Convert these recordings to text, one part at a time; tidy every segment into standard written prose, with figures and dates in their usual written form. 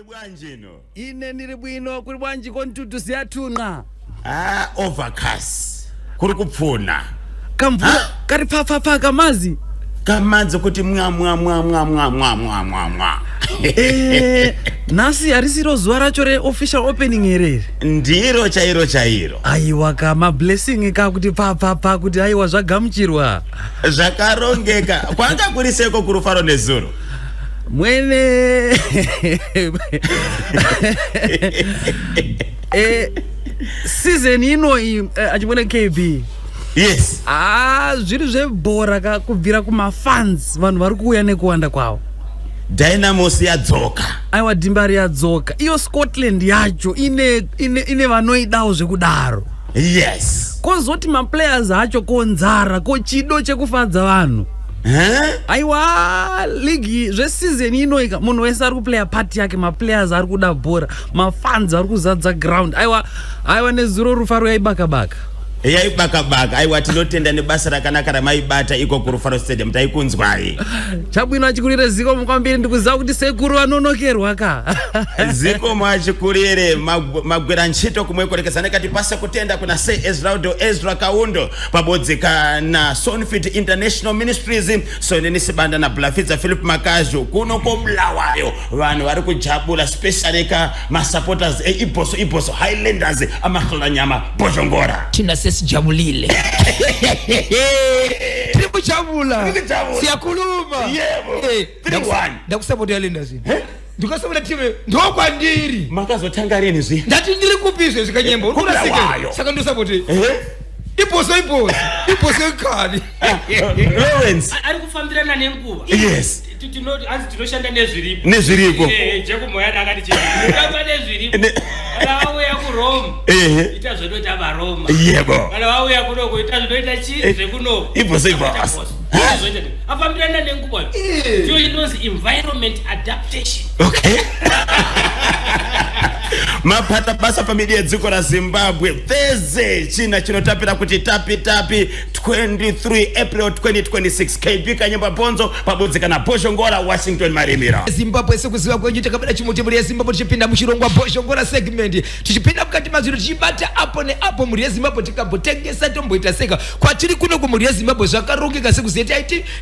Muli bwanji ino? Ine ndiri bwino, kuli bwanji kontutu siyathunqa? Ah, overcast, kuri kupfuna. Kamvura kari pfapfapfa kamazi. Kamadzi kuti mwa mwa mwa mwa mwa mwa mwa mwa mwa. Nhasi harisiro zuva racho reofficial opening here iri? Ndiro chairo chairo. Aiwa ka, mablessing ka kuti pfapfapfa kuti aiwa zvagamuchirwa. Zvakarongeka. Kwanga kuri seko kurufaro nezuro? Mwene, season inoyi, achimwene KB. Yes. Ah, zviri zvebhora ka, kubvira kumafans, vanhu vari kuuya nekuwanda kwavo. Dynamos yadzoka. Aiwa, DeMbare yadzoka. Iyo Scotland yacho ine vanoidawo zvekudaro. Kozoti maplayers acho, konzara ko chido chekufadza vanhu. Huh? Aiwa, ligi zveseason inoika, munhu wese ari kuplaya part yake. Maplayers ari kuda bhora, mafans ari kuzadza ground. Aiwa aiwa, nezuro Rufaro yaibaka-baka. Yaibaka-baka. Aiwa, tinotenda nebasa rakanaka ramaibata iko kuRufaro Stadium, taikunzwai. Chabwino, achikurire, zikomo kwambiri. Ndikuziva kuti sekuru vanonokerwa ka. Zikomo achikurire, magwera ntchito kumwekolekezana. Katipase kutenda kuna Sir Ezraudo Ezra Kaundo pabodzi na Sonfit International Ministries, Soneni Sibanda na Blafidza Philip Makazhu. Kuno koBulawayo vanhu vari kujabula, specially ka masupporters eiBosso, iBosso Highlanders, amahlolanyama Bhozhongora. Thina sesijabulile, tiri kujabula. Tiri kujabula. Siyakhuluma. Yebo. 3-1. Ndakusapota Highlanders, ndikasapota timu ndokwandiri. Makazotanga rini zvi? Ndati ndiri kupi izvezvi, Kanyemba? Uri kurasika. Kubulawayo. Saka ndosapoti iBosso, iBosso, iBosso ikali. Lawrence. Ari kufambirana nenguva. Hanzi tinoshanda nezviripo. Nezviripo. Jekumoyana akati chitamba nezviripo. Kana vauya kuRome, ita zvinoita vaRoma. Kana vauya kunoko, ita zvinoita chi zvekunoko. iBosso, iBosso. Afambirana nenguva, ndiyo inonzi environment adaptation. Okay, mapata basa pamidi yedziko raZimbabwe. Thursday, china chinotapira kuti tapi tapi, 23 April 2026. KB Kanyemba Bonzo pabudzika na Bhozhongora Washington Marimira. Zimbabwe, sekuziva kwenyu, takabada chimuti mhuri yeZimbabwe, tichipinda muchirongwa Bhozhongora segment, tichipinda mukati mazvino, tichibata apo neapo mhuri yeZimbabwe, tikambotengesa, tomboita seka kwatiri kuno kumhuri yeZimbabwe. Zvakarongeka sekuZIT,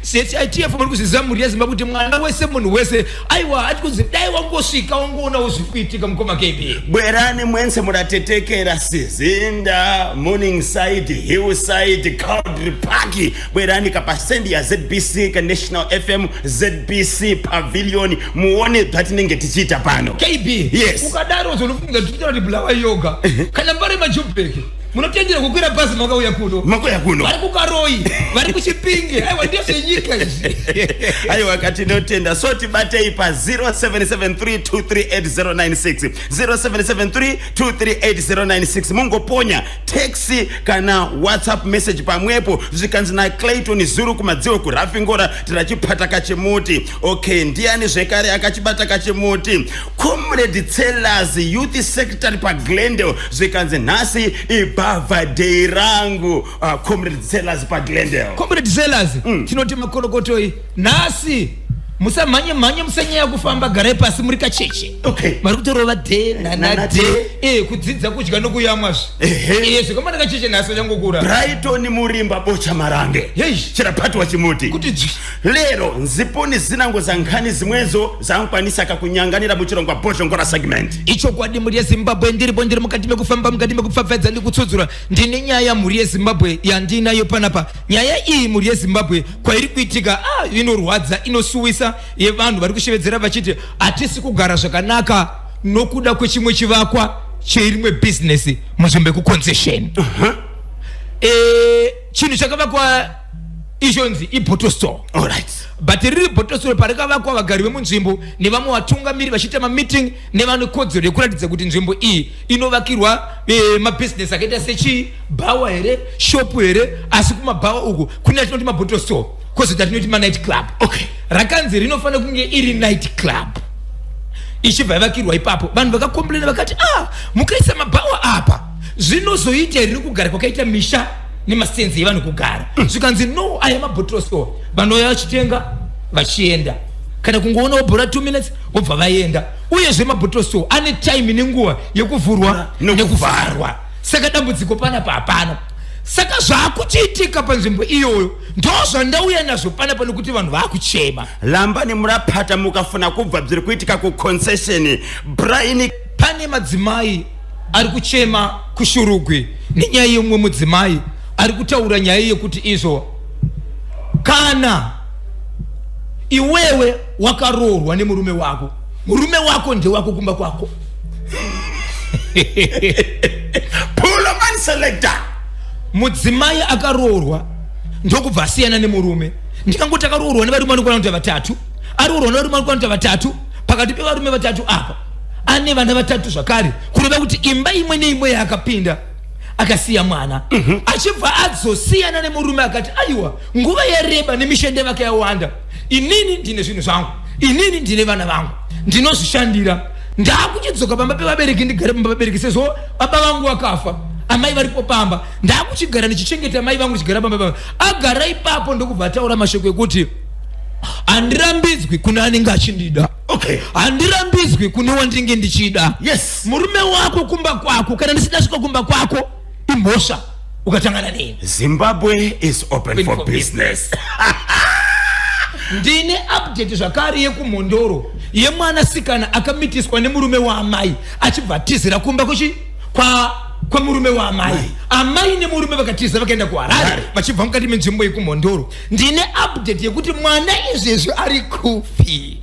ZITF. Muri kuzviziva mhuri yeZimbabwe kuti mwana wese, munhu wese, aiwa, ati kunzi dai wangosvika wangoonawo zviri kuitika, mukoma KB. Bwerani mwense mudatetekera Sizinda, Morningside, Hillside, Cowdray Park. Bwerani kapasendi ya ZBC, ka National FM, ZBC Pavilion, muone zvatinenge tichiita pano. KB. Yes. Ukadaro unofunga titaura kuti Bulawayo yoga kana Mbare, maJobek, munotendera kukwira bhazi makauya kuno. Makauya kuno. Vari kuKaroi, vari kuChipinge, aiwa, ndezvenyika izvi. Aiwa, katinotenda. So tibatei pa 0773238096, 0773238096. Mungoponya text kana WhatsApp message pamwepo. Zvikanzi naClayton Zuru kumadziwe kuRafingora, tirachipata kachimuti. Okay, ndiani zvekare akachibata kachimuti? Comrade Tselas, youth secretary paGlendale. Zvikanzi nhasi ibirthday rangu. Comrade Tselas paGlendale. Comrade Sellers, tinoti makorokotoi nhasi. Musamhanye mhanye, musanyanya kufamba, garai pasi muri kacheche. Vari kutorova dhe nana Nana dhe. dhe. Kudzidza kudya nokuyamwazve. Zvikamana kacheche nhasi vachangokura. Brighton Murimba Bocha Marange. Hey. Chirapatwa chimuti. Kuti dzvi. Lero nziponi zinango za nkhani zimwezo zankwanisa kakunyanganira muchirongwa Bhozhongora segment. Ichokwadi, mhuri yeZimbabwe, ndiripo, ndiri mukati mekufamba, mukati mekupfapfaidza ndikutsudzura. Ndine nyaya, mhuri yeZimbabwe, yandinayo panapa. Nyaya iyi, mhuri yeZimbabwe, kwairi kuitika, inorwadza, inosuwisa, yevanhu vari kushevedzera vachiti hatisi kugara zvakanaka nokuda kwechimwe chivakwa cherimwe bhizinesi munzvimbo yekuConcession. Chinhu chakavakwa ichonzi ibottle store, but riri bottle store, parikavakwa, vagari vemunzvimbo nevamwe vatungamiri vachiita mameeting nevane kodzero yekuratidza kuti nzvimbo iyi inovakirwa mabhizinesi akaita sechii, bhawa here, shopu here. Asi kumabhawa uku kune atinoti mabottle store, kozoti atinoti manight club. Rakanzi rinofanira kunge iri night club, ichibva yavakirwa ipapo. Vanhu vakakomplaina vakati, ah, mukaisa mabhawa apa zvinozoita here kugara kwakaita misha nemasenzi evanhu kugara? Zvikanzi no, aya mabottle store, vanouya vachitenga vachienda, kana kungoonawo bhora 2 minutes vobva vaenda. Uyezve mabottle store ane time nenguva yekuvhurwa nekuvharwa. Saka dambudziko panapa hapana. Saka zvakuchiitika panzvimbo iyoyo ndozvandauya nazvo panapa, nekuti vanhu vakuchema. Lamba nemurapata mukafuna kubva bziri kuitika kuconcession Brian. Pane madzimai ari kuchema kuShurugwi nenyaya yemumwe mudzimai ari kutaura nyaya yekuti izvo kana iwewe wakaroorwa nemurume wako, murume wako ndewako kumba kwako. Pullman selector. Mudzimai akaroorwa ndokubva asiyana nemurume, ndikangoti akaroorwa nevarume vanokwana kuita vatatu, aroorwa nevarume vanokwana kuita vatatu, pakati pevarume vatatu apa ane vana vatatu zvakare, kureva kuti imba imwe neimwe yaakapinda akasiya mwana. Achibva adzosiyana nemurume akati aiwa, nguva yareba nemishende vake yawanda, inini ndine zvinhu zvangu, inini ndine vana vangu, ndinozvishandira, ndakuchidzoka pamba pevabereki, ndigare pamba pevabereki sezvo baba vangu vakafa, amai varipo pamba, ndakuchigara ndichichengeta mai vangu, ndichigara pamba pamba. Agara ipapo ndokubva ataura mashoko ekuti handirambidzwi kune anenge achindida. Handirambidzwi kune wandinge ndichida. Murume wako kumba kwako, kana ndisida svika kumba kwako imhosva ukatangana neni. Zimbabwe is open for business. Ndine update zvakare yekuMhondoro yemwanasikana akamitiswa nemurume waamai achibva atizira kumba kuchi kwa kwemurume waamai. Amai nemurume vakatiza vakaenda kuHarare vachibva mukati menzvimbo yekuMhondoro. Ndine update yekuti mwana izvezvi ari kupi.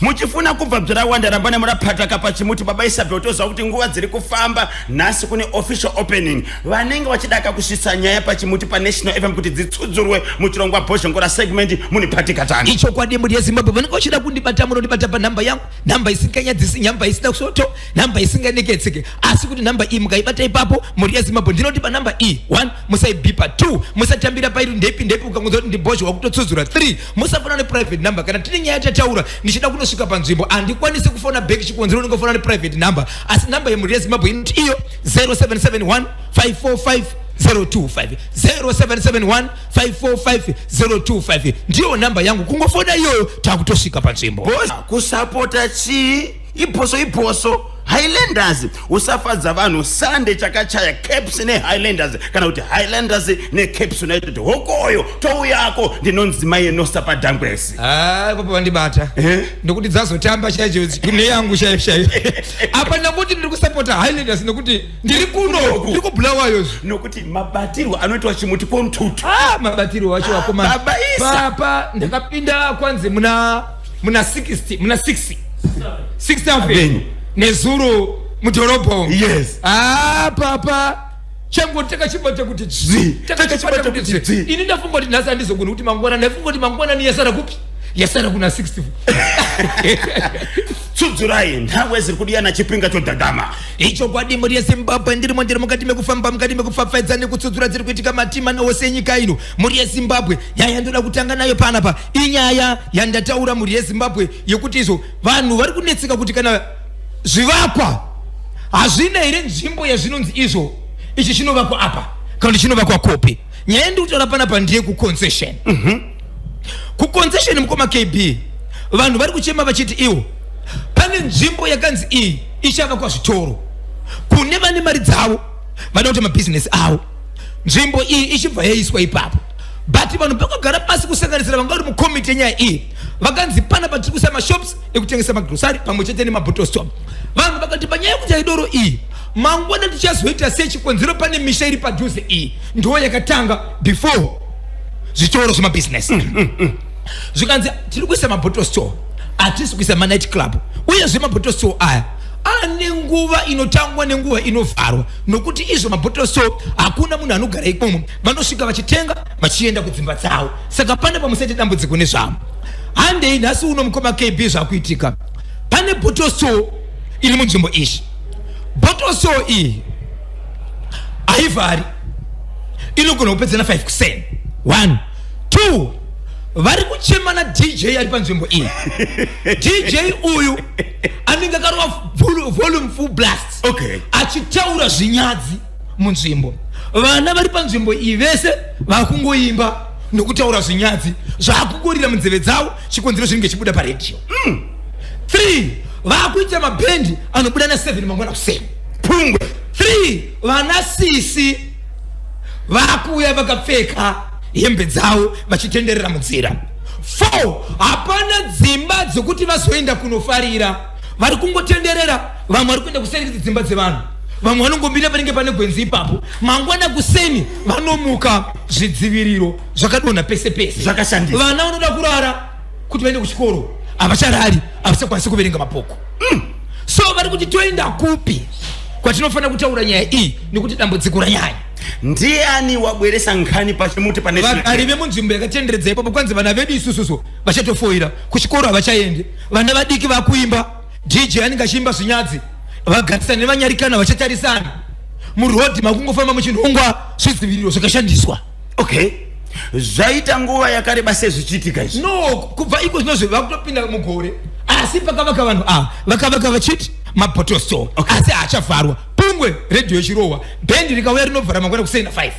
Muchifuna kubva bzirawanda ramba nemurapataka pachimuti. Baba Isabel, toziva kuti nguva dziri kufamba. Nhasi kune official opening. Vanenge vachidaka kusvitsa nyaya pachimuti paNational FM kuti dzitsudzurwe muchirongwa Bhozhongora segment mune patikatani. Ichokwadi, mhuri yeZimbabwe, vanenge vachida kundibata munondibata panhamba yangu, nhamba isinganyadzisi, nhamba isina kusoto, nhamba isinganeketseke, asi kuti nhamba iyi mukaibata ipapo, mhuri yeZimbabwe, ndinoti panhamba iyi, 1 musaibhipa, 2 musatambira pairi ndepi ndepi, ukangonzwa kuti ndibhozho wakutotsudzura, 3 musafona neprivate number. Kana tine nyaya tataura, ndichida kunosvika panzvimbo, handikwanisi kufona back, chikonzero unongofona neprivate number. Asi nhamba yemhuri yeZimbabwe inoti iyo 0771 545 025, 0771 545 025 ndiyo nhamba yangu. Kungofona iyoyo takutosvika panzvimbo. Kusapota chii? Ibhoso, ibhoso, Highlanders. Usafadza vanhu. Sunday chakachaya Caps neHighlanders, kana kuti Highlanders neCaps United. Hokoyo, touyako. Ndinonzi mai Nosta Padangwesi. Ah, papa vandibata. Eh? Nokuti dzazotamba chaicho neyangu chaiyo chaiyo apa. Ndakuti ndiri kusapota Highlanders nekuti ndiri kuno, ndiri kuBulawayo. Nokuti mabatirwo anoitwa chimuti kwomututu. Ah, mabatirwo wacho wakomana. Baba Isa. Papa, ndakapinda kwanzi muna 60, muna 60 6 Avenue nezuro mudhorobha. Ah, papa, changoti takachibata kuti Dzvi. Takachibata kuti dzvi. dzvi. Ini ndafunga kuti nhasi handizogoni, kuti mangwana, ndafunga kuti mangwanani yasara kupi? Yasara kuna 60. Tsudzurai nhawe ziri kudiyana chipinga chodhadhama. Ichokwadi, mhuri yeZimbabwe, ndirimo, ndiri mukati mekufamba, mukati mekupfapfaidza nekutsudzura dziri kuitika matima naose enyika ino. Mhuri yeZimbabwe, nyaya yandoda kutanga nayo panapa inyaya yandataura, mhuri yeZimbabwe, yekuti izvo vanhu vari kunetseka kuti kana zvivakwa hazvina here nzvimbo yazvinonzi izvo ichi chinovakwa apa kana kuti chinovakwa kopi. Nyaya yandiri kutaura panapa ndiye kuconcession. Kuconcession, mukoma KB, vanhu vari kuchema vachiti iwo pane nzvimbo yakanzi iyi ichavakwa zvitoro, kune vane mari dzavo vada kuita mabhizinesi avo, nzvimbo iyi ichibva yaiswa ipapo. But vanhu pakagara pasi, kusanganisira vanga vari mukomiti yenyaya iyi, vakanzi pana tiri kuisa mashops ekutengesa magrosari pamwe chete nemabottle store. Vanhu vakati panyaya yekuti idoro iyi mangwana tichazoita sei, chikonzero pane misha iri padhuze, iyi ndo yakatanga before zvitoro zvemabhizinesi. Zvikanzi tiri kuisa mabottle store, hatisi kuisa manight club. Uyezve mabottle store aya ane nguva inotangwa nenguva inovharwa, nokuti izvo mabottle store hakuna munhu anogara imomo, vanosvika vachitenga vachienda kudzimba dzavo. Saka pane pamusaite dambudziko nezvavo. Handei nhasi uno, mukoma KB, zvakuitika pane bottle store iri munzvimbo izvi. Bottle store iyi haivhari, inogona kupedza na 5 kuseni. 1 2 vari kuchema naDJ ari panzvimbo iyi. DJ uyu anenge akarova volume full blast, achitaura zvinyadzi munzvimbo. Vana vari panzvimbo iyi vese vakungoimba nokutaura zvinyadzi zvakungorira munzeve dzavo, chikonzero zvinenge chibuda paredhiyo. 3. Vakuita mabhendi anobuda na7 mangwana kuseni. Pungwe. 3 vana sisi vakuuya vakapfeka hembe dzavo vachitenderera munzira. 4 hapana dzimba dzekuti vazoenda kunofarira, vari kungotenderera. Vamwe vari kuenda kuseri dzimba dzevanhu, vamwe vanongomira panenge pane gwenzi ipapo. Mangwana kuseni vanomuka, zvidziviriro zvakadonha pese pese. Zvakashandiswa. Vana vanoda kurara kuti vaende kuchikoro havacharari, havachakwanisi kuverenga mabhuku. So vari kuti toenda kupi kwatinofanira kutaura nyaya iyi, nekuti dambudziko ranyanya. Ndiani wabweresa nkhani pachimuti pane? Vagari vemunzvimbo yakatenderedza ipapo, kwanzi vana vedu isususu vachatofoira kuchikoro, havachaendi. Vana vadiki vakuimba, DJ anenge achiimba zvinyadzi, vagarisana nevanyarikana vachatarisana murodhi, makungofamba muchinhongwa zvidziviriro zvakashandiswa. Okay, zvaita nguva yakareba sezvichiitika izvi? No, kubva iko zvinozvo vakutopinda mugore, asi pakavaka vanhu ava vakavaka vachiti mabottle store. Asi haachavharwa. Pungwe, redhiyo ichirohwa, bhendi rikauya rinovhara mangwana kuseni na5.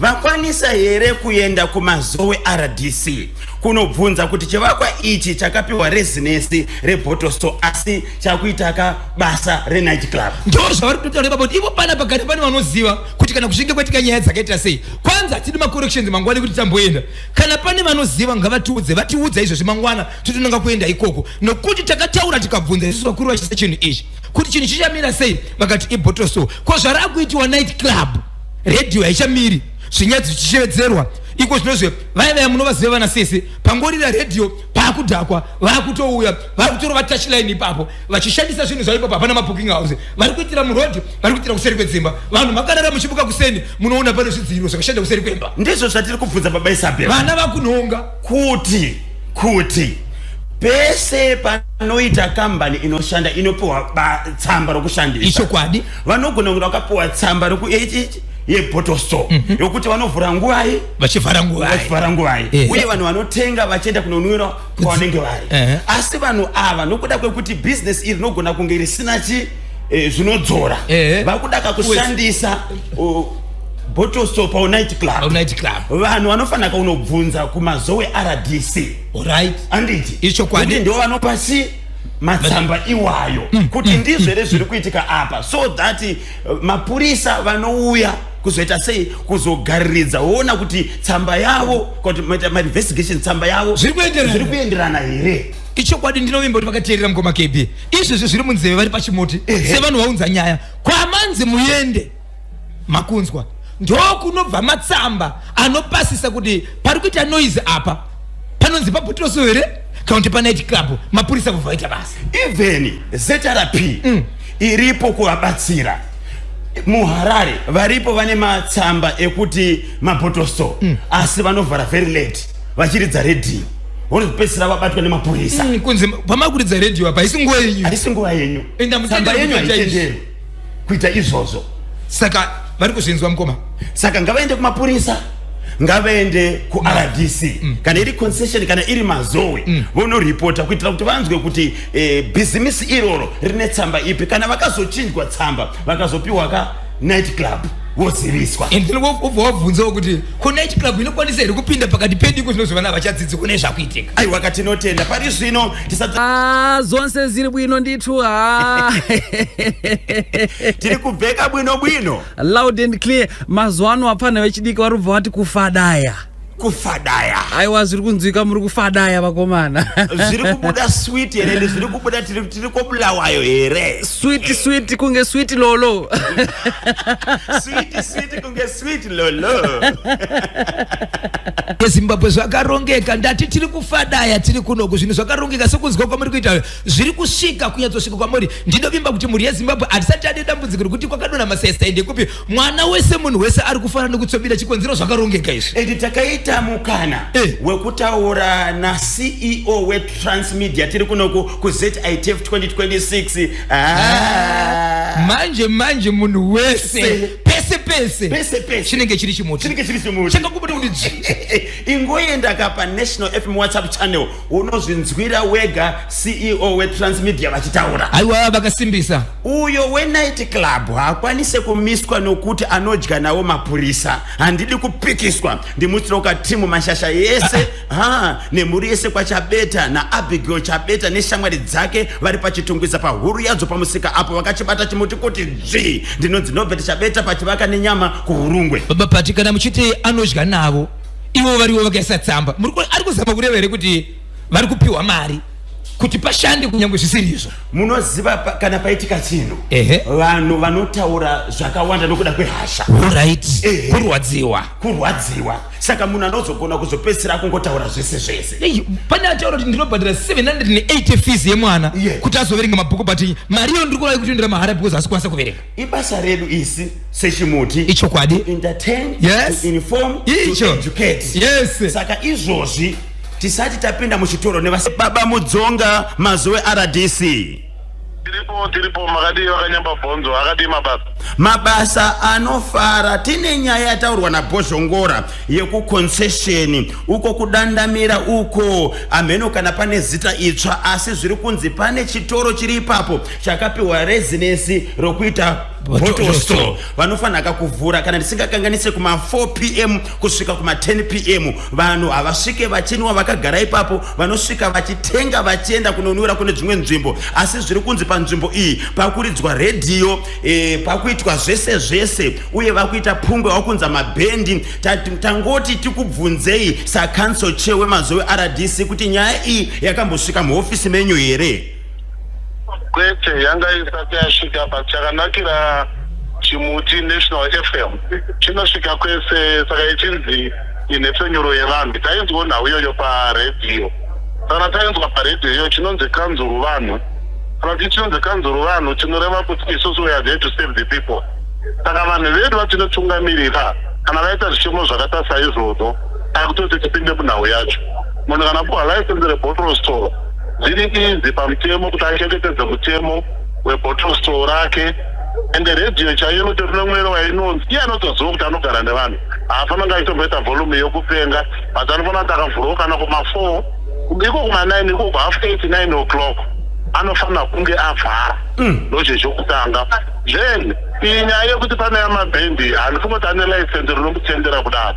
Vakwanisa here kuenda kuMazowe RDC kunobvunza kuti chivakwa ichi chakapiwa rezinesi rebottle store asi chakuitaka basa renight club? Ndo zvavari kutotaura ipapo, kuti ivo pana pakati pane vanoziva kuti kana kuchinge kwaitika nyaya dzakaita sei. Kwanza hatidi macorrections mangwana kuti tamboenda. Kana pane vanoziva ngavatiudze, vatiudza izvozvi, mangwana totonanga kuenda ikoko, nokuti takataura tikabvunza isusu vakuru vachisa chinhu ichi kuti chinhu chichamira sei, vakati ibottle store. Ko zvarakuitiwa night club, redhiyo haichamiri, zvinyadzi zvichishevedzerwa iko zvinozve. Vaya vaya munovaziva vana sese, pangorira redhiyo paakudhakwa, vaakutouya, vakutorova touchline ipapo vachishandisa zvinhu zvavo ipapo. Hapana mabooking house, vari kuitira murodhi, vari kuitira kuseri kwedzimba. Vanhu makarara, muchibuka kuseni munoona pane zvidziro zvakashanda kuseri kwemba. Ndizvo zvatiri kubvunza baba Isabel. Vana vakunhonga. Kuti pese panoita kambani inoshanda inopiwa tsamba rokushandisa. Ichokwadi. Vanogona kunge vakapiwa tsamba yebottle store yokuti vanovhura nguvai, vachivhara nguvai. Vachivhara nguvai, uye vanhu vanotenga vachienda kunonwira kwavanenge vari. Asi vanhu ava, nokuda kwekuti bhizinesi iri rinogona kunge risina chi zvinodzora, vakuda kakushandisa bottle store paunight club. Paunight club. Vanhu vanofanira kunobvunza kuMazowe RDC. Anditi? Ichokwadi. Kuti ndo vanopa si matsamba iwayo, kuti ndizvo here zviri kuitika apa, so that mapurisa vanouya kuzoita sei, kuzogariridza, woona kuti tsamba yavo, kuti maita mainvestigation, tsamba yavo Zviri kuenderana. Zviri kuenderana here. Ichokwadi. Ndinovimba kuti vakateerera mukoma KB. Izvezvi zviri munzeve, vari pachimuti sevanhu vaunza nyaya kwamanzi muende makunzwa, ndokunobva matsamba anopasisa kuti pari kuita noise apa panonzi pabottle store here kana kuti panight club. Mapurisa kubva vaita basa. Even ZRP iripo kuvabatsira. MuHarare varipo vane matsamba ekuti mabottle store, asi vanovhara very late vachiridza redhiyo, vonozopedzisira vabatwa nemapurisa. Kunzi pamakuridza redhiyo apa haisi nguva yenyu. Handisi nguva yenyu. Enda tsamba mutendere yenyu kuita izvi. Haitenderwi kuita izvozvo. Saka vari kuzvinzwa mukoma. Saka ngavaende kumapurisa, ngavaende kuRDC, kana iri concession, kana iri Mazowe, vonoripota kuitira kuti vanzwe kuti bhizimisi iroro rine tsamba ipi. Kana vakazochinjwa tsamba, vakazopiwa ka night club, voziviswa. And then wobva wabvunzawo kuti ko night club inokwanisa here kupinda pakati pedu iko zvinozvi vana vachadzidzi kune zvakuitika? Aiwa, katinotenda pari zvino tisati Ah, zonse ziri bwino ndithu ha. Tiri kubveka bwino bwino. Loud and clear. Mazuva ano vapfana vechidiki vari kubva vati kufadaya. Kufadaya. Aiwa, zviri kunzwika, muri kufadaya vakomana. Zviri kubuda sweet here? Ende zviri kubuda tiri koBulawayo here? Sweet sweet kunge sweet lolo. Sweet sweet kunge sweet lolo. Zimbabwe zvakarongeka. Ndati tiri kufadaya, tiri kunoku, zvinhu zvakarongeka sekunzwa kwamuri kuita, zviri kusvika kunyatsosvika kwamuri. Ndinovimba kuti mhuri yeZimbabwe hatisati tane dambudziko rekuti kwakadonha masaisai ndekupi. Mwana wese, munhu wese ari kufara nekutsvabira, chikonzero zvakarongeka izvi. Ende takaita mukana wekutaura naCEO weTransmedia tiri kunoku kuZITF 2026. Ah. Manje manje munhu wese pese pese. Pese pese pese chinenge chiri chimuti. Chinenge chiri chimuti. Chakakubata kuti dzvi. Ingoenda ka paNational FM WhatsApp channel, unozvinzwira wega CEO weTransmedia vachitaura. Aiwa, vakasimbisa. Uyo wenight club haakwanise kumiswa nokuti anodya nawo mapurisa. Handidi kupikiswa, ndimutsiroka timu mashasha yese ha nemhuri yese kwaChabeta naAbigail Chabeta neshamwari dzake vari paChitungwiza pahuru yadzo pamusika apo vakachibata chimuti kuti dzvi. Ndinonzi Nobert Chabeta pachivaka nenyama kuHurungwe. Baba Pati, kana muchiti anodya navo, ivo varivo vakaisa tsamba, ari kuzama kureva here kuti vari kupiwa mari kuti pashande kunyange zvisiri izvo? Munoziva kana paitika chinhu, vanhu vanotaura zvakawanda nokuda kwehasha. Kurwadziwa. Kurwadziwa. Saka munhu anozogona kuzopedzisira kungotaura zvese zvese. Ei, pane ataura kuti ndinobhadhara 780 fees yemwana kuti azoverenga mabhuku, but mari iyo ndiri kureva kutoendera mahara because asi kukwanisa kuverenga. Ibasa redu isi sechimuti Ichokwadi. To entertain, to inform, to educate. Saka izvozvi tisati tapinda muchitoro nevasi, Baba Mudzonga, Mazowe RDC. Tiripo, tiripo. Makadii vakanyamba bhonzo? Akadii mabasa? Mabasa anofara. Tine nyaya yataurwa naBhozhongora yekuConcession uko kudandamira uko. Hamheno kana pane zita itsva, asi zviri kunzi pane chitoro chiri ipapo chakapiwa rezinesi rokuita bottle store. Vanofanira kuvhura, kana ndisingakanganise, kuma4 p.m. kusvika kuma10 p.m. Vanhu havasvike vachinwa vakagara ipapo, vanosvika vachitenga vachienda kunonwira kune dzimwe nzvimbo. Asi zviri kunzi panzvimbo iyi pakuridzwa redhiyo, pakuitwa zvese zvese, uye vakuita pungwe, vakunza mabhendi. Tangoti tikubvunzei sacouncil chair weMazowe RDC kuti nyaya iyi yakambosvika muhofisi menyu here? Kwete, yanga isati yasvika, but chakanakira chimuti National FM chinosvika kwese, saka ichinzi inhepfenyuro yevanhu. Tainzwawo nhau iyoyo paredhiyo. Kana tainzwa paredhiyo iyoyo, chinonzi kanzuru vanhu. Kana kuti chinonzi kanzuru vanhu, tinoreva kuti isusu we are there to save the people. Saka vanhu vedu vatinotungamirira, kana vaita zvichemo zvakaita saizvozvo, takutoti tipinde munhau yacho. Munhu kana puhwa license rebottle store, zviri easy pamutemo kuti achengetedze mutemo webottle store rake. Ende redhiyo chaiyo inotori nemwero wainonzi iye anotoziva kuti anogara nevanhu, haafanira kunge achitomboita volume yokupenga, but anofanira kuti akavhurawo kana kuma4 iko, kuma9 ikoko, half 8, 9 o'clock anofanira kunge avhara. Ndozvechokutanga. Then iyi nyaya yekuti pane yamabhendi, handisi kuti ane license rinomutendera kudaro.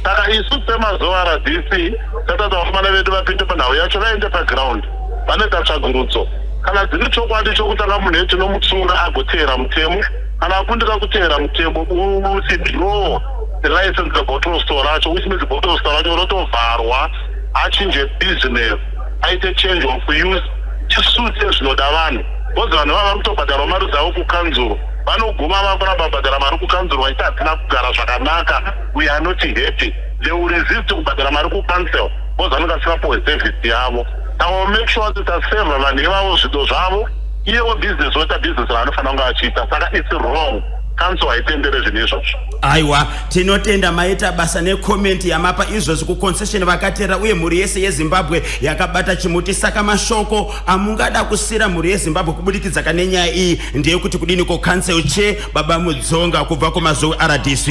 Saka isu semaZowe RDC tatati vakomana vedu vapinde panhau yacho, vaende paground, vanoita tsvagurudzo. Kana dziri chokwadi, chokutanga munhu tinomusunga agoteera mutemo. Kana akundika kuteera mutemo, withdraw the license rebottle store racho, which means bottle store racho rotovharwa, achinje business, aite change of use chisutse zvinoda vanhu, because vanhu vava kutobhadharwa mari dzavo kukanzuro. Vanoguma vakuramba kubhadhara mari kukanzuro vachiti hatina kugara zvakanaka, we are not happy. They will resist kubhadhara mari kucouncil because vanenge vasingapuwe service yavo. Saka will make sure kuti tasevha vanhu ivavo zvido zvavo, iyewo business oita business raanofanira kunge achiita. Saka it's wrong, council haitendere zvinhu izvozvo. Aiwa, tinotenda, maita basa necomment yamapa izvozvi kuConcession vakateerera, uye mhuri yese yeZimbabwe yakabata chimuti. Saka mashoko amungada kusiyira mhuri yeZimbabwe kubudikidza kane nyaya iyi ndeyekuti kudiniko, council chair Baba Mudzonga kubva kuMazowe RDC?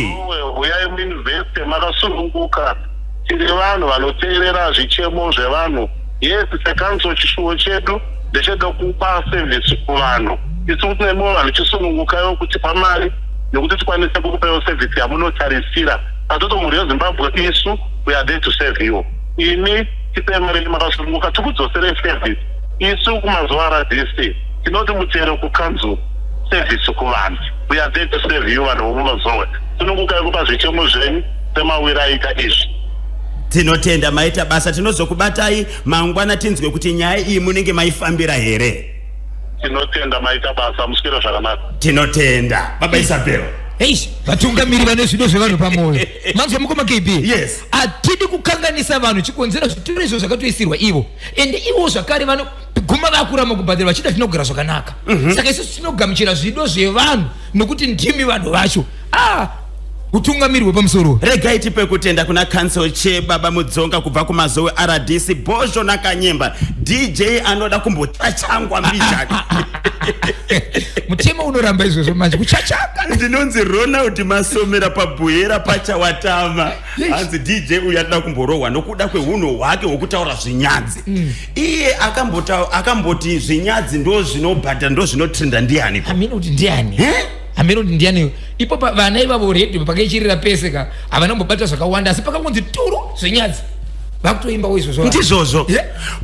Uyai muinveste makasununguka. Tiri vanhu vanoteerera zvichemo zvevanhu. Yes, secouncil chishuwo chedu ndechedo kupa service kuvanhu. Isu kuti nemiwo vanhu chisunungukayo kutipa mari nekuti tikwanise kukupaiwo service yamunotarisira. Patoto mhuri yeZimbabwe, isu we are there to serve you. Imi tipei mari yenyu makasununguka, tikudzoserei service. Isu kuMazowe RDC tinoti mutero kukanzuru, service kuvanhu. We are there to serve you. Vanhu vomuMazowe, sunungukai kupa zvichemo zvenyu semawiro aita izvi. Tinotenda, maita basa. Tinozokubatai mangwana tinzwe kuti nyaya iyi munenge maifambira here. Tinotenda, maita basa, muswere zvakanaka. Tinotenda, Baba Isabel. Eish, vatungamiri vane zvido zvevanhu pamwoyo. Manzwa, mukoma KB? Yes. Hatidi kukanganisa vanhu. Chikonzero, zvitoro izvo zvakatoisirwa ivo, ende ivo zvakare vanoguma vakuramba kubhadhara vachida tinogara zvakanaka. Saka isusu tinogamuchira zvido zvevanhu nokuti ndimi vanhu vacho. Ah, Utungamiri hwepamusoro. Regai tipe kutenda kuna Council Chair Baba Mudzonga kubva kuMazowe RDC Bhozho naKanyemba. DJ anoda kumbochachangwa mbijana. Mutemo unoramba izvozvo manje kuchachanga. Ndinonzi Ronald Masomera paBuhera paChawatama. Hanzi DJ uyu anoda kumborohwa nokuda kwehunhu hwake hwekutaura zvinyadzi. Iye akamboti zvinyadzi ndo zvinobhadhara ndo zvinotrenda ndiani? Hameno kuti ndiani? Hameno kuti ndiani? Ipo vana ivavo radio pakaichirira pese ka havana kumbobata zvakawanda asi pakangonzi turu zvenyadzi vakutoimbawo izvozvo. Ndizvozvo.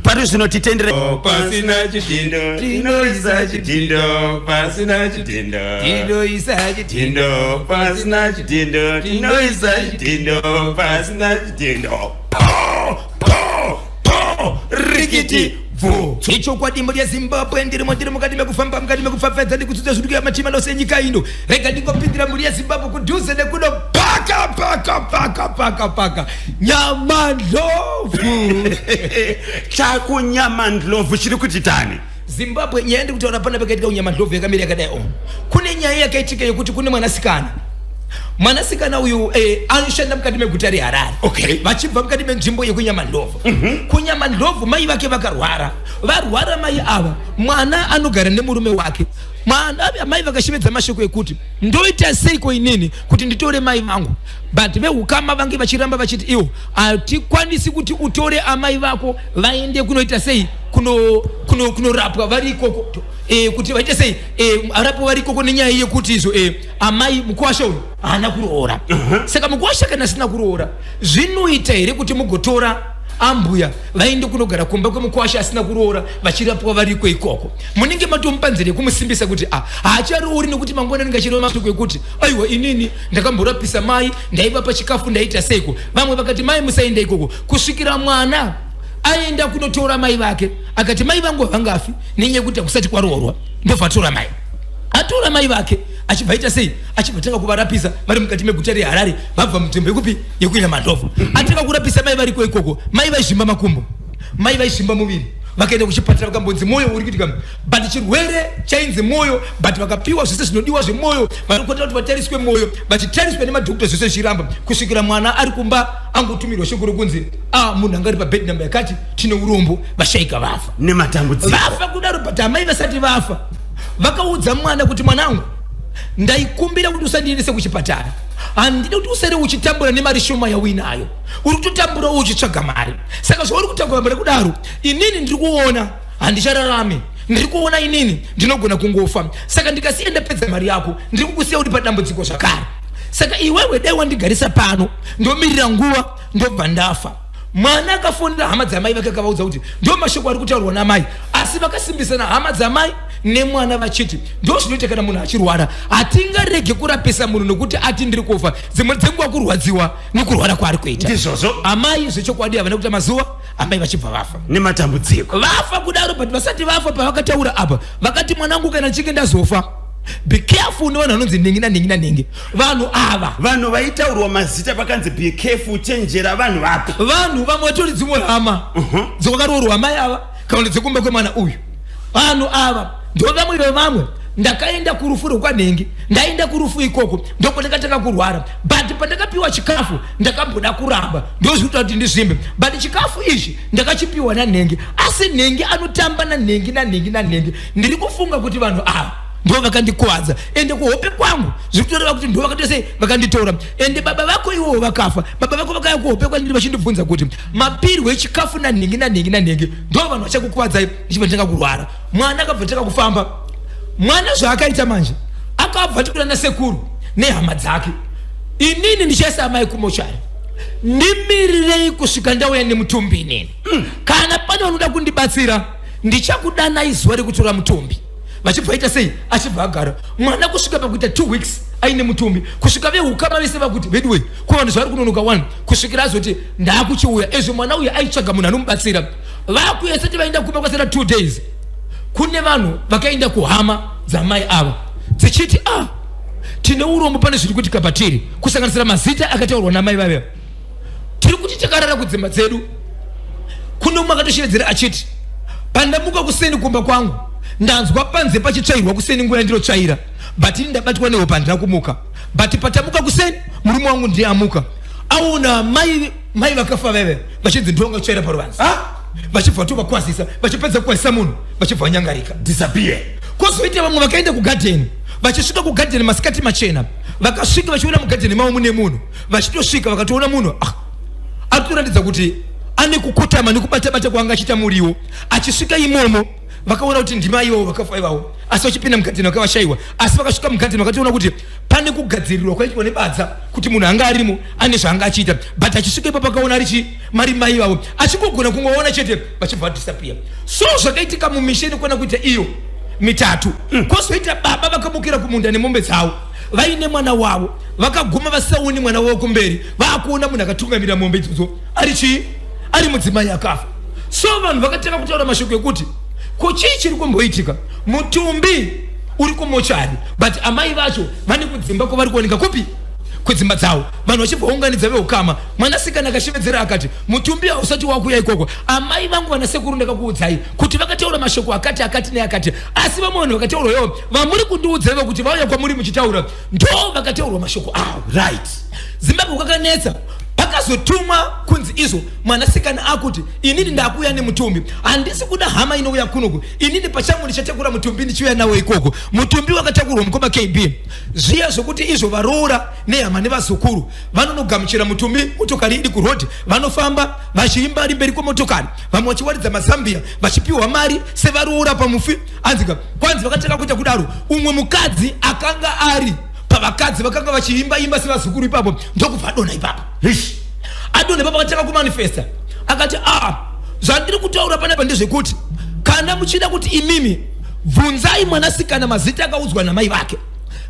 Pari zvino titendere. Pasina chidhindo tinoisa chidhindo pasina chidhindo tinoisa chidhindo pasina chidhindo tinoisa chidhindo pasina chidhindo. Po po po rikiti bvu. Ichokwadi mhuri yeZimbabwe ndirimo ndiri mukati mekufamba mukati mekupfapfaidza nekudzidza zviri kuya machima lose enyika ino. Rega ndingopindira mhuri yeZimbabwe kudhuze nekuno paka paka paka paka paka Nyamandlovu. Chakunyamandlovu chiri kuti tani? Zimbabwe nyaya ndiri kutaura pana pakaitika kuNyamandlovu yakamira yakadai o. Kune nyaya yakaitika yekuti kune mwanasikana. Mwanasikana uyu anoshanda mukati meguta reHarare. Vachibva mukati menzvimbo yekuNyamandlovu. KuNyamandlovu mai vake vakarwara. Varwara mai ava, mwana anogara nemurume wake. Mwana mai vakashevedza mashoko ekuti ndoita seiko inini kuti nditore mai vangu, but vehukama vange vachiramba vachiti iwo hatikwanisi kuti utore amai vako vaende kunoita sei kunorapwa vari ikoko. Kuti vaite sei arapwa vari ikoko nenyaya yekuti izvo amai mukwasha uyu haana kuroora. Saka mukwasha kana asina kuroora zvinoita here kuti mugotora ambuya vaende kunogara kumba kwemukwasha asina kuroora vachirapwa variko ikoko? Munenge matomupa nzira yekumusimbisa kuti haacharoori nekuti mangwana anenge achireva mashoko ekuti aiwa inini ndakamborapisa mai, ndaivapa chikafu, ndaita seiko. Vamwe vakati mai musaenda ikoko kusvikira mwana aenda kunotora mai vake akati mai vangu havangafi nenyaya yekuti hakusati kwaroorwa. Ndobva atora mai, atora mai vake achibva aita sei, achibva atanga kuvarapisa vari mukati meguta reHarare vabva munzvimbo yekupi yekuNyamandlovu. Atanga kurapisa mai variko ikoko, mai vaizvimba makumbo, mai vaizvimba muviri. Vakaenda kuchipatara vakambonzi mwoyo uri kuitika, but chirwere chainzi mwoyo, but vakapiwa zvese zvinodiwa zvemwoyo, vanokuita kuti vatariswe mwoyo, vachitariswa nemadhokota zvese zvichiramba kusvikira mwana ari kumba angotumirwa shoko rokunzi munhu anga ari pabed number yakati, tine urombo, vashaika vafa nematambudziko. Vafa kudaro, but amai vasati vafa vakaudza mwana kuti mwanangu, ndaikumbira kuti usandiendese kuchipatara, handidi kuti usare uchitambura nemari shoma yauinayo, uri kutotambura uchitsvaga mari. Saka zvauri kutambura mari kudaro, inini ndiri kuona handichararami, ndiri kuona inini ndinogona kungofa, saka ndikasiya ndapedza mari yako ndiri kukusiya uri padambudziko zvakare. Saka iwewe dai wandigarisa pano ndomirira nguva ndobva ndafa. Mwana akafonera hama dzamai vake akavaudza kuti ndo mashoko ari kutaurwa namai, asi vakasimbisana hama dzamai nemwana vachiti ndo zvinoita kana munhu achirwara, hatingarege kurapisa munhu nokuti ati ndiri kufa. Dzimwe dzenguva kurwadziwa nekurwara kwaari kuita. Ndizvozvo. Amai zvechokwadi havana kuita mazuva amai vachibva vafa nematambudziko. Vafa kudaro, but vasati vafa pavakataura apa vakati mwanangu kana ndichinge ndazofa be careful nevanhu vanonzi nhingi nanhingi nanhingi. Vanhu ava vanhu vaitaurwa mazita vakanzi be careful, chenjera vanhu vapi? Vanhu vamwe vatori dzimwe hama dzakaroorwa amai ava kana kuti dzekumba kwemwana uyu. Vanhu ava ndo vamwe vevamwe. Ndakaenda kurufu rwekwanhingi, ndaenda kurufu ikoko ndokwandakatanga kurwara, but pandakapiwa chikafu ndakamboda kuramba, ndozvikuita kuti ndizvimbe, but chikafu ichi ndakachipiwa nanhingi, asi nhingi anotamba nanhingi nanhingi nanhingi. Ndiri kufunga kuti vanhu ava ndo vakandikuvadza, ende kuhope kwangu zviri kutoreva kuti ndo vakaita sei, vakanditora. Ende baba vako iwowo vakafa, baba vako vakauya kuhope kwandiri vachindibvunza kuti mapirwe echikafu nanhingi nanhingi nanhingi ndo vanhu vachakukuvadzai. Ndichibva nditanga kurwara. Mwana akabva tanga kufamba. Mwana zvaakaita manje akabva tikura nasekuru nehama dzake. Inini ndichaisa amai kumochari, ndimirirei kusvika ndauya nemutumbi inini. Kana pane vanoda kundibatsira ndichakudanai zuva rekutora mutumbi. Vachibva aita sei, achibva agara mwana kusvika pakuita 2 weeks aine mutumbi, kusvika vehukama vese vakuti veduwe ko vanhu zvavari kunonoka 1, kusvikira azoti ndaakuchiuya. Ezvo mwana uyu aitsvaga munhu anomubatsira. Vakuya sati vaenda kumba kwasara 2 days, kune vanhu vakaenda kuhama dzamai ava dzichiti tine urombo pane zviri kuitika patiri, kusanganisira mazita akataurwa namai vave. Tiri kuti takarara kudzimba dzedu, kune umwe akatoshevedzera achiti pandamuka kuseni kumba kwangu ndanzwa panze pachitsvairwa kuseni nguva yandinotsvaira, but ini ndabatwa nehope handina kumuka. But patamuka kuseni, murume wangu ndiye amuka aona mai mai vakafa veve vachinzi ndonga tsvaira paruvanze, vachibva vatovakwazisa, vachipedza kukwazisa munhu vachibva vanyangarika, disappear. Kwozoita vamwe vakaenda kugadheni. Vachisvika kugadheni masikati machena, vakasvika vachiona mugadheni mavo mune munhu. Vachitosvika vakatoona munhu arikutoratidza kuti ane kukotama nekubata-bata kwaanga achiita muriwo. Achisvika imomo vakaona kuti ndima ivavo vakafa ivavo, asi vachipinda mugadheni vakavashayiwa. Asi vakasvika mugadheni vakatoona kuti pane kugadzirirwa kwaitwa nebadza, kuti munhu anga arimo ane zvaanga achiita. But achisvika ipapo akaona ari chi mari mai vavo, achingogona kungoona chete vachibva vadisappear. So zvakaitika mumisha inokwana kuita iyo mitatu. Kwozoita baba vakamukira kumunda nemombe dzavo vaine mwana wavo, vakaguma vasaoni mwana wavo kumberi, vaakuona munhu akatungamira mombe idzodzo ari chii, ari mudzimai akafa. So vanhu vakatanga kutaura mashoko ekuti ko chii chiri kumboitika, mutumbi uri kumochari but amai vacho vane kudzimba kwavari kuwanika kupi kwedzimba dzavo. Vanhu vachibva vaunganidza veukama. Mwanasikana akashevedzera akati, mutumbi hausati wakuya ikoko, amai vangu vana sekuru ndakakuudzai kuti vakataura mashoko akati akati neakati, asi vamwe vanhu vakataurwa ivo vamuri kundiudza ivo kuti vauya kwamuri muchitaura ndo vakataurwa mashoko avo. Zimbabwe kwakanetsa. Pakazotumwa kunzi izvo mwanasikana akuti inini ndakuuya nemutumbi, handisi kuda hama inouya kunoku, inini pachangu ndichatakura mutumbi ndichiuya nawo ikoko. Mutumbi wakatakurwa mukoma KB, zviya zvokuti izvo varoora nehama nevazukuru vanonogamuchira mutumbi, motokari iri kurodhi, vanofamba vachiimba ari mberi kwemotokari, vamwe vachiwaridza mazambia, vachipiwa mari sevaroora pamufi. Anzika kwanzi vakatanga kuita kudaro, umwe mukadzi akanga ari pavakadzi vakanga vachiimba imba sevazukuru ipapo ndokubva adonha ipapo. Adonha ipapo akatanga kumanifesta akati, a zvandiri kutaura panapa ndezvekuti kana muchida kuti imimi bvunzai mwanasikana mazita akaudzwa namai vake,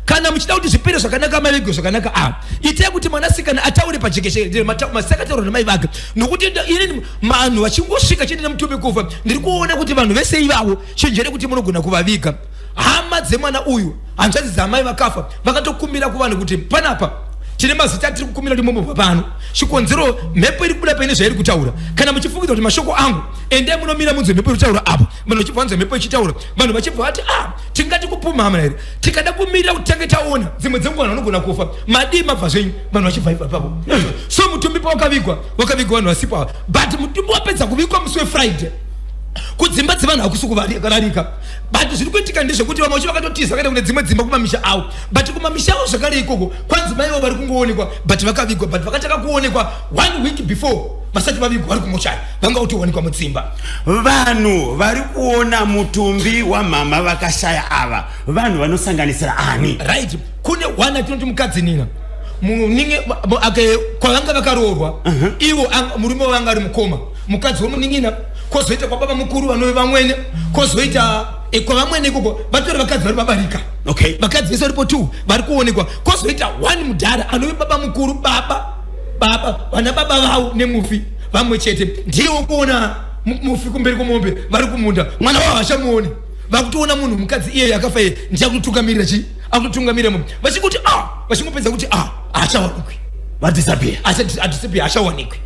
kana muchida kuti zvipere zvakanaka, amai vegwe zvakanaka, a itai kuti mwanasikana ataure pajekerere mazita akataurwa namai vake, nokuti inini vanhu vachingosvika chete nemutumbi kufa, ndiri kuona kuti vanhu vese ivavo chenjere kuti munogona kuvaviga. Hama dzemwana uyu, hanzvadzi dzamai vakafa, vakatokumbira kuvanhu kuti panapa tine mazita atiri kukumbira kuti mumbobva pano, chikonzero mhepo iri kubuda paine zvairi kutaura. Kana muchifungidza kuti mashoko angu, endai munomira munzwe mhepo iri kutaura apa. Vanhu vachibva vanzwa mhepo ichitaura, vanhu vachibva vati, a tingati kupumhama here, tikada kumirira kuti tange taona dzimwe dzenguva vanhu vanogona kufa, madii mabva zvenyu. Vanhu vachibva ibva ipapo. So mutumbi pawakavigwa, wakavigwa vanhu vasipo ava, but mutumbi wapedza kuvigwa musi weFriday, kudzimba dzevanhu hakusi kuvarika. But zviri kuitika ndezvekuti vamwe vacho vakatotiza vakaenda kune dzimwe dzimba kumamisha avo, but kumamisha avo zvakare ikoko kwanzi mai vavo vari kungoonekwa, but vakavigwa, but vakatanga kuonekwa one week before vasati vavigwa vari kumochari, vanga kutowanikwa mudzimba. Vanhu vari kuona mutumbi wamama vakashaya ava vanhu vanosanganisira ani? Right, kune one atinoti mukadzi nina muningi kwavanga vakaroorwa ivo murume wavanga ari mukoma, mukadzi wemunin'ina, kwozoita kwababa mukuru vanove vamwene, kwozoita kwavamwene ikoko vatori vakadzi vari vabarika. Vakadzi vese varipo two vari kuonekwa, kwozoita one mudhara anove baba mukuru, baba baba vana baba vavo nemufi vamwe chete, ndiye wokuona mufi kumberi kwemombe vari kumunda, mwana wavo hachamuoni, vakutoona munhu mukadzi iyeye akafa iye ndiye akutotungamirira chi akutotungamirira mombe, vachingoti a vachingopedza kuti a haachawanikwi, Vadisappear. Adisappear, haachawanikwi.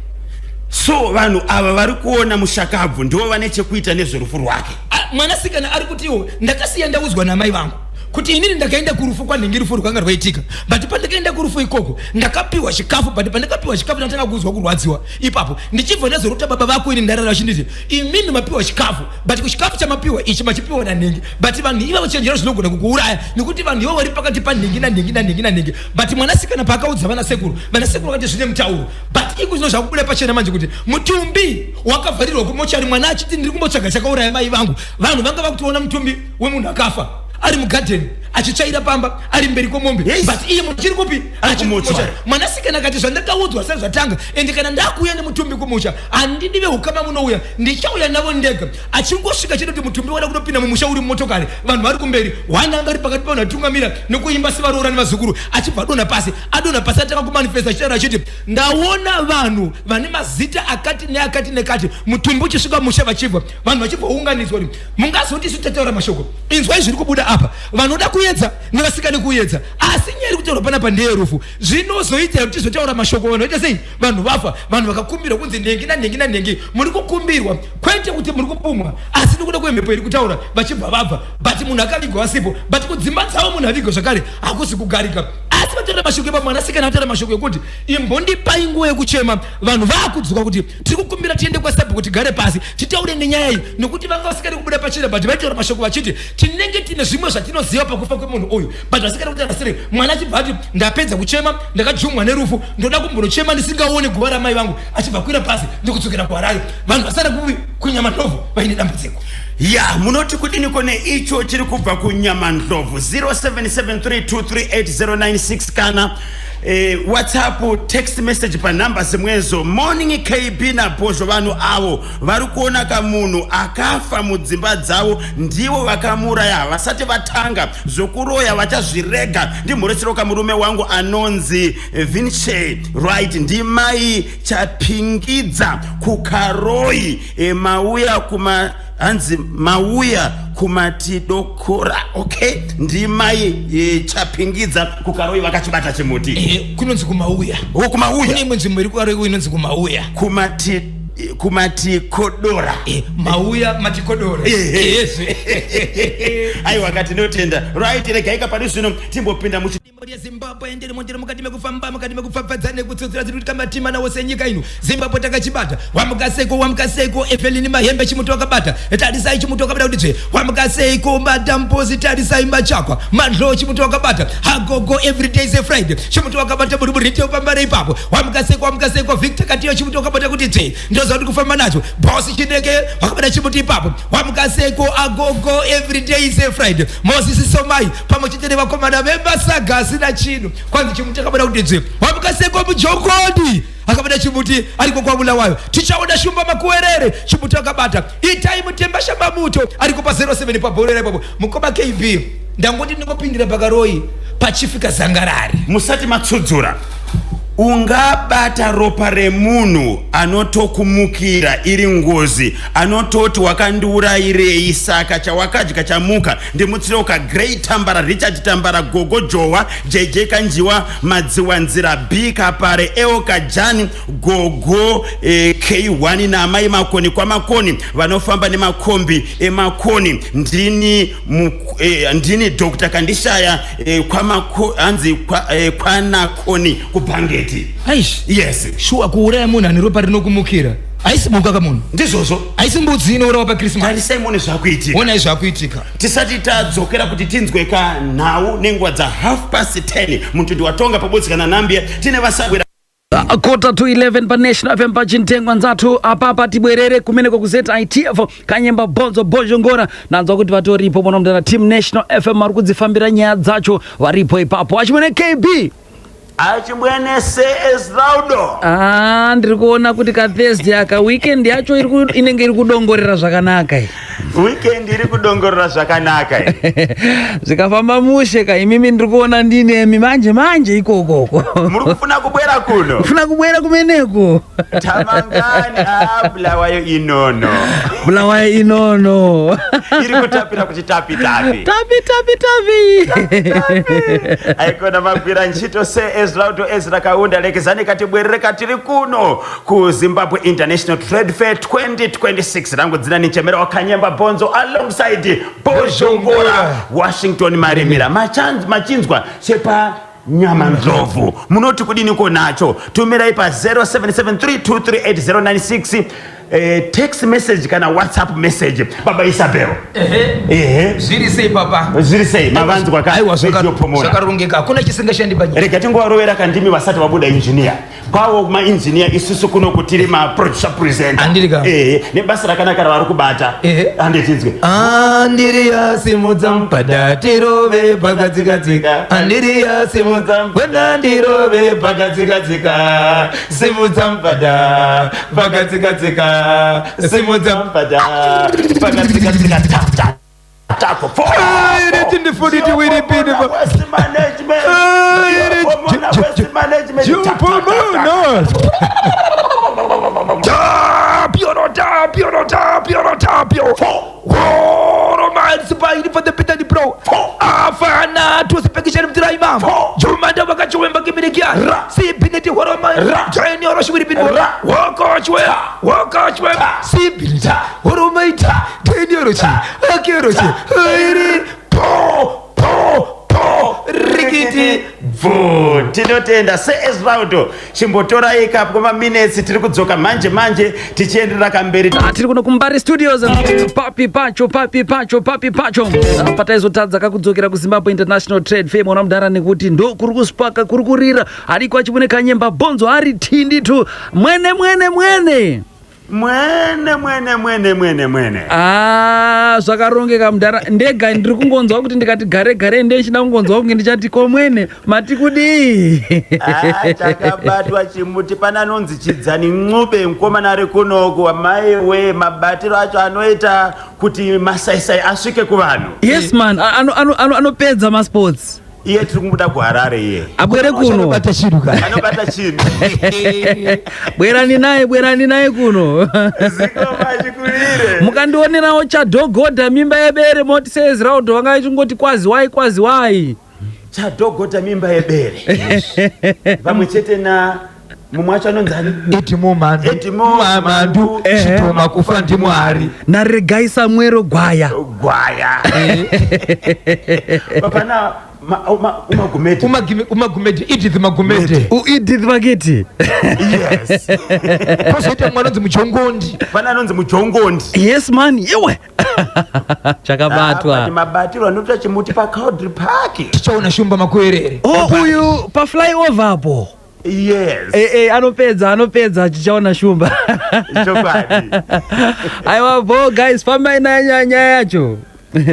So vanhu ava vari kuona mushakabvu ndivo vane chekuita nezverufu rwake. Mwanasikana ari kutiwo ndakasiya ndaudzwa namai vangu kuti inini ndakaenda kurufu kwanhingi, rufu rwakanga rwaitika, but pandakaenda kurufu ikoko ndakapiwa chikafu, but pandakapiwa chikafu ndatanga kunzwa kurwadziwa ipapo, ndichibva ndazorota baba vako ini ndarara vachinditi imimi mapiwa chikafu, but kuchikafu chamapiwa ichi machipiwa nanhingi, but vanhu ivavo chenjera zvinogona kukuuraya nekuti vanhu ivavo vari pakati panhingi nanhingi nanhingi nanhingi. But mwanasikana paakaudza vana sekuru, vana sekuru vakati zvine mutauro, but iko zvino zvakubuda pachena manje kuti mutumbi wakavharirwa kumochari, mwana achiti ndiri kumbotsvaga chakauraya mai vangu. Vanhu vanga vakutoona mutumbi wemunhu akafa ari mugadheni achitsvaira pamba ari mberi kwemombe. But iye munhu chiri kupi? Ari kumochari. Mwanasikana akati zvandakaudzwa sezvatanga, ende kana ndakuuya nemutumbi kumusha handidi veukama munouya, ndichauya navo ndega. Achingosvika chete kuti mutumbi wada kutopinda mumusha uri mumotokari, vanhu vari kumberi, one anga ari pakati pavanhu vatungamira nekuimba sevaroora nevazukuru, achibva adonha pasi. Adonha pasi atanga kumanifesta achitaura achiti ndaona vanhu vane mazita akati neakati nekati, mutumbi uchisvika musha vachibva vanhu vachibva unganidzwa kuti mungazoti isu tataura mashoko, inzwai zviri kubuda apa, vanoda kuedza nevasikane kuedza, asi nyaya iri kutaurwa panapa ndeyerufu. Zvinozoita kuti tizotaura mashoko vanhu vaita sei, vanhu vafa, vanhu vakakumbirwa kunzi nhengi nanhengi nanhengi muri kukumbirwa, kwete kuti muri kupumwa, asi nekuda kwemhepo iri kutaura, vachibva vabva, but munhu akavigwa vasipo, but kudzimba dzavo munhu avigwa zvakare hakusi kugarika, asi vataura. Pavataura mashoko ipapo, mwanasikana ataura mashoko ekuti imbondipai nguva yekuchema. Vanhu vaakudzoka kuti tiri kukumbira tiende kwasabhuku tigare pasi titaure nenyaya iyi, nekuti vanga vasingadi kubuda pachena, but vaitaura mashoko vachiti tinenge tine zvimwe zvatinoziva pakufa kwemunhu uyu, but vasingadi kutaura sere. Mwana achibva ati ndapedza kuchema, ndakajumwa nerufu, ndoda kumbonochema ndisingaone guva ramai vangu. Achibva kwira pasi ndikudzokera kuHarare. Vanhu vasara kuvi kuNyamandlovu vaine dambudziko. Ya, munoti kudiniko neicho chiri kubva kuNyamandlovu? 0773238096 kana WhatsApp text message panhamba zimwezo. Morning KB naBhozho, vanhu avo vari kuona kamunhu akafa mudzimba dzavo ndivo vakamuuraya, havasati vatanga zvokuroya, vachazvirega. Ndimhoresero kamurume wangu anonzi Vinche right, ndimai Chapingidza kuKaroi. Mauya kuma hanzi mauya kumatidokora. Okay, ndimai Chapingidza kuKaroi vakachibata chimuti. Kunonzi kumauya. Oh, kumauya. Kune imwe nzvimbo iri kuKaroi inonzi kumauya. Kumati kumatikodora. Mauya matikodora. Yezve. Aiwa, katinotenda. Right, regaika pari zvino timbopinda muchi Mhuri yeZimbabwe ndiri mundiri mukati mekufamba, mukati mekupfapfadza nekutsutsura dziri kuita matima nawo senyika ino. Zimbabwe takachibata. Wamuka seiko, wamuka seiko Evelyn Mahembe, chimuti wakabata. Tarisai chimuti wakabata kuti tsve. Wamuka seiko Madam Boss, tarisai Machakwa. Madlo, chimuti wakabata. Hagogo, every day is a Friday. Chimuti wakabata muri muretail pambare ipapo. Wamuka seiko, wamuka seiko Victor Katiyo, chimuti wakabata kuti tsve. Ndoziva kuti kufamba nacho. Boss Chineke wakabata chimuti ipapo. Wamuka seiko Agogo, every day is a Friday. Moses Somai pamwe chete nevakomana vemasaga asina chinhu, kwanzi chimuti akabata kuti dzve. Wamuka seiko Mujongoni akabata chimuti ariko kwaBulawayo. Tichaona Shumba Makuwerere, chimuti akabata. Itai Mutemba Shamamuto ariko pa 07 pabhorera ipapo. Mukoma KB, ndangoti ndingopindira paKaroi pachifika zangarari. Musati matsudzura, ungabata ropa remunhu anotokumukira iri ngozi, anototi wakandiurayirei, saka chawakadya chamuka. Ndimutsiroka Grey Tambara, Richard Tambara, Gogo Jowa, JJ Kanjiwa, Madziwanzira B Kapare, Eoka Jani, Gogo K1 naamai Makoni kwaMakoni vanofamba nemakombi eMakoni. Ndini Dr Kandishaya hanzi kwanakoni kuBhangeti. Aish. Yes. Shuwa, kuuraya munhu ane ropa rinokumukira haisi buka kamunhu. Ndizvozvo. Haisi mbudzi inourawa paChristmas. Tarisai muone zvakuitika. Onai zvakuitika. Tisati tadzokera kuti tinzwe kanhau nenguva dza 10:30, mutundi watonga pabodzikana nambia tine vasabwera. 10:45 pa National FM pachintengwa nzathu apapa. Tibwerere kumeneko ku ZITF Kanyemba Bonzo Bhozhongora. Nanzwa kuti vatoripo muno mudana team National FM vari kudzifambira nyaya dzacho, varipo ipapo achimwene KB. Achimwene Seesraudo. Ah, ndiri kuona kuti kaThursday aka weekend yacho inenge iri kudongorera zvakanaka iyi. Weekend iri kudongorera zvakanaka iyi. Zvikafamba mushe ka, imimi ndiri kuona ndinemi manje manje ikokoko. Muri kufuna kubwera kuno? Kufuna kubwera kumeneko. Tamangani a Bulawayo inono. Bulawayo inono. Iri kutapira kuti tapi tapi. Tapi tapi tapi. Aikona magwira ntchito se Ezra Ezra Kaunda. Lekezani katibwerere katiri kuno kuZimbabwe International Trade Fair 2026. Rangu dzina ni Chemera waKanyemba Bonzo alongside Bozhongora Washington Marimira. Machinzwa chepa Nyama Ndlovu, munoti kudiniko nacho? Tumirai pa 0773238096 text message kana WhatsApp message. Baba Isabel. Ehe. Zviri sei, papa? Zviri sei? Mavanzwa ka? Aiwa. Radio Pomona. Zvakarongeka, hakuna chisingashandi panyika. Rega tingovarovera kandimi vasati vabuda injiniya kwavo, mainjiniya. Isusu kuno kutiri maproducer presenter. Handiri ka? Ehe, nebasa rakanaka ravari kubata. Ehe. Handitinzwe. Andiriya simudza mupada tirove pakadzikadzika. Andiriya simudza wena ndirove pakadzikadzika. Simudza mupada pakadzikadzika. Simudza mupada pakadzikadzika ta ta tako. Iri tindifuditi wiri pini. Waste Management. Iri- Pomona Waste Management. Ta, ta, ta, ta. Jupomona. Tapio no tapio no tapio no tapio. Romansipaini for the pitani pro. Afana tusipekisheni mtirai mama. Jumanda wakachiwemba kimirikia. Sibiniti horoma. Join your shwiri bini. Wakochwe. Wakochwe. Sibiniti. Horomaita. Deniorochi. Akerochi. Iri. Po. Po. Po. Rikiti. Bvu. Tinotenda seEsraudo. Chimbotorai kapo maminetsi tiri kudzoka manje manje tichienderera kamberi. Ah, tiri kuno kumbari studios papi pacho papi pacho papi pacho Ah, pataizotadza kakudzokera kuzimbabwe international trade fair mona mudhara nekuti ndo kuri kuspaka kuri kurira ariko achibune kanyemba bhonzo ari tinditu mwene mwene mwene Mwene mwene mwene mwene mwene. Ah, zvakarongeka mudhara ndega ndiri kungonzwa kuti ndikati gare gare ndechida kungonzwa kunge ndichati ko mwene mati kudii Ah, chakabatwa chimuti pana anonzi chidzani ncube mukomana ari kunoku amai we mabatiro acho anoita kuti masaisai asvike kuvanhu yes man anopedza ano, ano, ano masports iye tiri kumuda kuharare iye abwere kuno anobata chinhu ka anobata chinhu bwerani naye bwerani naye kuno zikoma chikurire mukandionerawo chadhogodha mimba yebere moti seezraudho vanga vachingoti kwaziwai kwaziwai chadhogodha mimba yebere pamwe chete na mumwe wacho anonzi ani Edimo Mhandu Edimo Mhandu chidhoma kufa ndimwari naregai samwero gwaya gwaya papana umagumede umagumede Edith Magumede uedith vakiti yes kozoita mwana anonzi mujongondi pana anonzi mujongondi yes man iwe chakabatwa ah, mabatiro anoita chimuti pacowdry park tichaona shumba makuerere o oh, uyu paflyover apo yes e, e, anopedza anopedza chichaona shumba chokwadi aiwa bo guys fambai naye nyaya yacho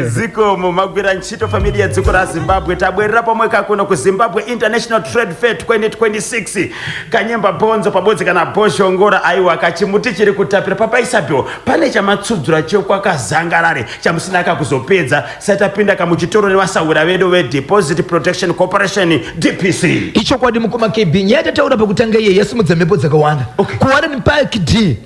Zikomo magwira ntchito famili ya dziko la Zimbabwe tabwerera pomwe kakuno ku Zimbabwe International Trade Fair 2026 kanyemba bonzo pabodzi kana bhozhongora aiwa kachimuti chiri kutapira papaisabhiwo pane chamatsudzura chekwakazangarare chamusina kakuzopedza satapinda kamuchitoro nevasahwira vedu veDeposit Protection Corporation DPC Ichokwadi mukoma KB nyaya yatataura pakutanga iye yasimudza mhepo dzakawanda Okay. kuWarren Park D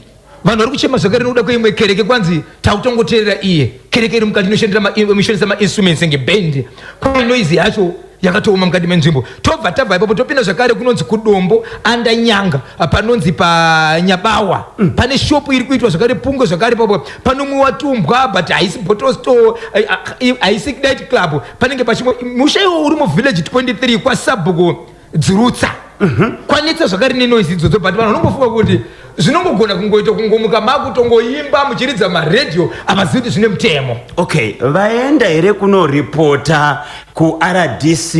vanhu vari kuchema zvakare nokuda kweimwe kereke kwanzi takutongoteerera iye kereke iri mukati inoshandisa mainstruments enge band kune noise yacho yakatooma mukati menzvimbo tobva tabva ipapo topinda zvakare kunonzi kudombo andanyanga panonzi panyabawa mm. pane shopu iri kuitwa zvakare pungo zvakare papo panomwiwa tumbwa but haisi bottle store eh, eh, haisi night club panenge pachimwe musha iwo uri muvillage 23 kwasabhuku dzirutsa mhm. kwanetsa zvakare nenoise idzodzo but vanhu vanongofunga kuti zvinongogona kungoita kungomuka makutongoimba muchiridza maredhiyo havazivi kuti zvine mutemo okay vaenda here kunoripota kurdc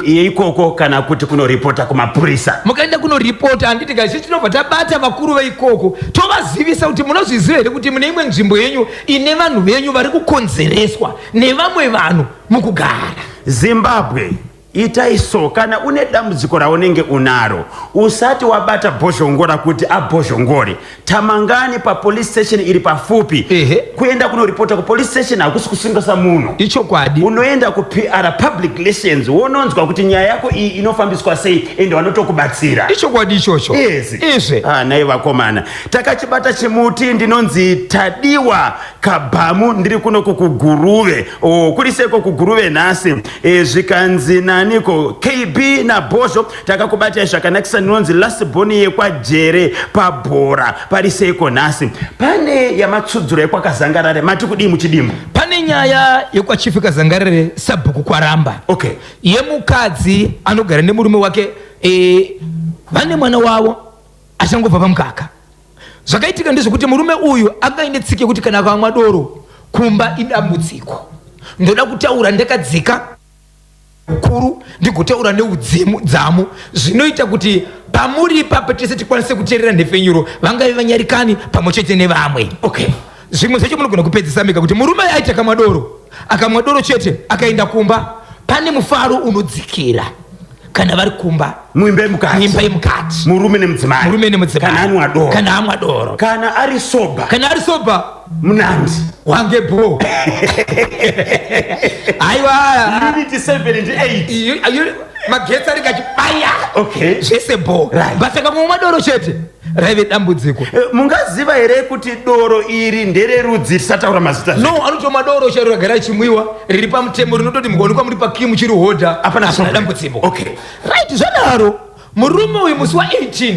yeikoko kana kuti kunoripota kumapurisa mukaenda kunoripota handiti ka isu tinobva tabata vakuru veikoko tovazivisa kuti munozviziva here kuti mune imwe nzvimbo yenyu ine vanhu venyu vari kukonzereswa nevamwe vanhu mukugara zimbabwe Itai so kana une dambudziko raunenge unaro usati wabata bhozhongora kuti abhozhongore tamangani papolice station iri pafupi Ehe. kuenda kunoripota kupolice station hakusi kusungisa munhu ichokwadi unoenda kupr public relations wononzwa kuti nyaya yako iyi inofambiswa sei ende vanotokubatsira ichokwadi ichocho Yes. izve Ah, nhai vakomana takachibata chimuti ndinonzi tadiwa Kabhamu ndiri kuno kukuguruve oh, kuri seko kuguruve nhasi e, zvikanzi naniko KB naBhozho takakubatai zvakanakisa ndinonzi last born yekwajere pabhora pari seko nhasi pane yamatsudzuro yekwakazangarare mati kudii muchidimbu pane nyaya yekwachief kazangarare sabhuku kwaramba okay yemukadzi anogara nemurume wake e, vane mwana wavo achangobva pamukaka Zvakaitika ndezvekuti murume uyu anga aine tsika yekuti kana akamwa doro kumba idambudziko. Ndoda kutaura ndakadzika ukuru ndigotaura neudzimu dzamu zvinoita kuti pamuri ipapo tese tikwanise kuteerera nhepfenyuro vangave vanyarikani pamwe chete nevamwe. Okay. Zvimwe zvacho munogona kupedzisa mega kuti murume aiti akamwa doro akamwa doro chete akaenda kumba pane mufaro unodzikira. kana vari kumba muimba yemukati muimba yemukati murume nemudzimai murume nemudzimai kana anwa doro kana amwa doro kana ari soba kana ari soba munandi wange bho aiwa unit 78 magetsi anenge achibaya okay zvese bho right. but akamwa doro chete raive dambudziko eh, mungaziva here kuti doro iri ndererudzi tisataura mazita no anotomwa doro chairo ragara richimwiwa riri pamutemo rinototi mukaonekwa muri pakimu chiri hodha hapana dambudziko okay. right zvadaro murume uyu musi wa18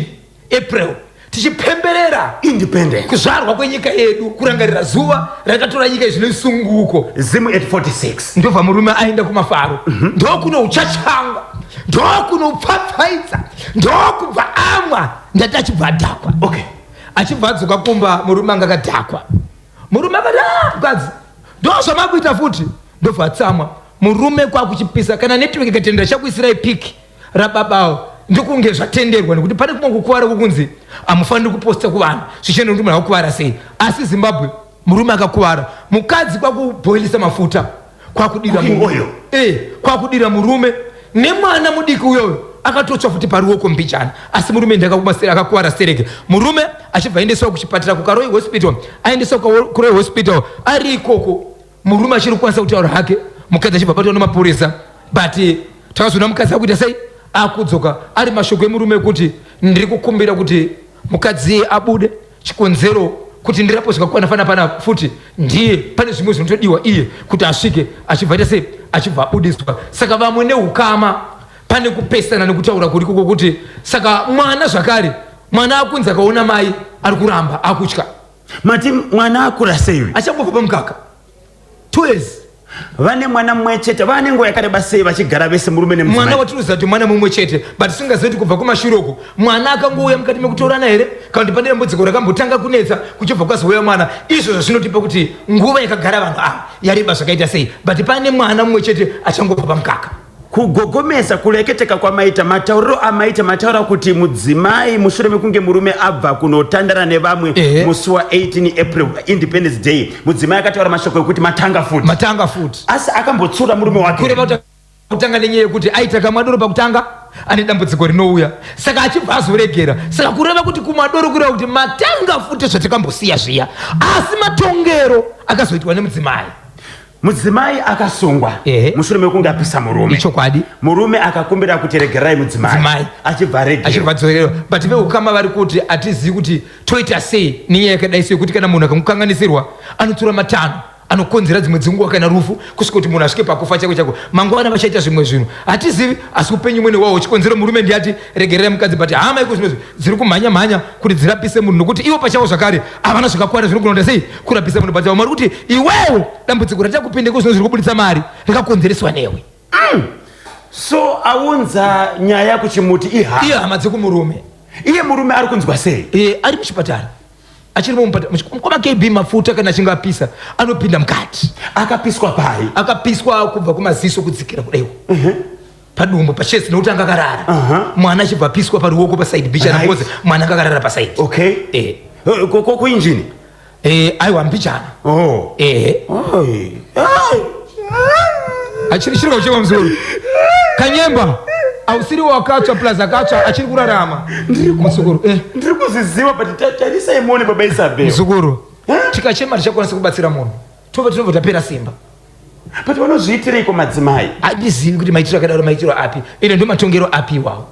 april tichipemberera independence kuzvarwa kwenyika yedu kurangarira zuva rakatora nyika izvino isunguko zimu at 46 ndobva murume aenda kumafaro mm -hmm. ndokuno uchachangwa Ndokunopfapfaidza, ndokubva amwa, ndati achibva adhakwa. Okay. Achibva adzoka kumba, murume anga akadhakwa. Murume akati, ah, mukadzi, ndozvamakuita futi. Ndobva atsamwa murume, kwakuchipisa. Kana network ikatendera, chakuisirai piki rababawo, ndokunge zvatenderwa, nekuti pane kumwe kukuvara kwokunzi hamufaniri kuposta kuvanhu, zvichienda kuti munhu akukuvara sei. Asi Zimbabwe, murume akakuvara, mukadzi kwakubhoilisa mafuta, kwakudira Cooking murume. oil. Kwakudira murume nemwana mudiki uyoyo, akatotsva futi paruoko mbichana, asi murume akakuvara stereke. Murume achibva aendeswa kuchipatara kuKaroi Hospital. Aendeswa kuKaroi Hospital, ari ikoko murume achiri kukwanisa kutaura hake, mukadzi achibva abatwa nemapurisa. But takazoona mukadzi akuita sei, akudzoka, ari mashoko emurume ekuti, "Ndiri kukumbira kuti mukadzi iye abude, chikonzero kuti ndirapo zvakakwana fana pana futi ndiye pane zvimwe zvinotodiwa iye kuti asvike." Achibva aita sei, achibva abudiswa. Saka vamwe neukama pane kupesana nekutaura kuriko kwokuti, saka mwana zvakare, mwana akunzi akaona mai ari kuramba, akutya. Mati mwana akura sei uyu? Achangobva pamukaka, 2 years. Vane mwana mumwe chete? Vane nguva yakareba sei vachigara vese, murume Mwana nemudzimai? Watinoziva kuti mwana mumwe chete, but tisingazivi kuti kubva kumashure uku mwana akangouya mukati mekutorana here, kana kuti pane dambudziko rakambotanga kunetsa kuchibva kwazouya mwana. Izvozvo zvinotipa kuti nguva yakagara vanhu ava yareba zvakaita sei, but pane mwana mumwe chete achangobva pamukaka. Kugogomesa kureketeka kwamaita, matauriro amaita, mataura kuti mudzimai, mushure mekunge murume abva kunotandara nevamwe musi wa18 April, Independence Day, mudzimai akataura mashoko ekuti, "Matanga futi." Matanga futi. Asi akambotsura murume wake? Kureva kuti kutanga nenyaya yekuti aita kamwadoro pakutanga, ane dambudziko rinouya, saka achibva azoregera. Saka kureva kuti kumadoro, kureva kuti matanga futi zvatakambosiya zviya. Asi matongero akazoitwa nemudzimai. Mudzimai akasungwa mushure mekunge apisa murume. Ichokwadi. Murume akakumbira kuti, "Regerai mudzimai." Mudzimai. Achibva aregerwa. Achibva adzorerwa, but veukama vari kuti hatizivi kuti toita sei nenyaya yakadai so, yekuti kana munhu akamukanganisirwa anotora matanho anokonzera dzimwe dzenguva kana rufu, kusvika kuti munhu asvike pakufa chako chako. Mangwana vachaita zvimwe zvinhu, hatizivi, asi upenyu mwene wawo. Chikonzero murume ndiati regererai mukadzi, but hama iko zvinozvi dziri kumhanya mhanya kuti dzirapise munhu, nokuti ivo pachavo zvakare havana zvakakwana zvinogona kuita sei kurapisa munhu. But vamwe vari kuti iwewe dambudziko ratakupinde ko zvino zviri kubuditsa mari rikakonzereswa newe. So aunza nyaya kuchimuti ihama? Iye hama dzekumurume. Iye murume ari kunzwa sei? Ari muchipatara, achirimo mukoma KB. Mafuta kana achinge apisa anopinda mukati. Akapiswa pai? Akapiswa kubva kumaziso kudzikira kudaiwo, padumbu, pachest, nokuti anga akarara. Mwana achibva apiswa paruoko paside bichana, because mwana anga akarara paside. Okay. Kuinjini? Aiwa, mbichana. Oh. Oi. Achiri chiri kuchema muzukuru Kanyemba, ausiri wakatsva, plus akatsva achiri kurarama, muzukuru. Ndiri kuzviziva, but tarisai muone baba Isabel. Muzukuru, tikachema tichakwanisa kubatsira munhu, tobva tinobva tapera simba. But vanozviitireiko madzimai? Handizivi kuti maitiro akadaro maitiro api, ine ndo matongero api iwawo.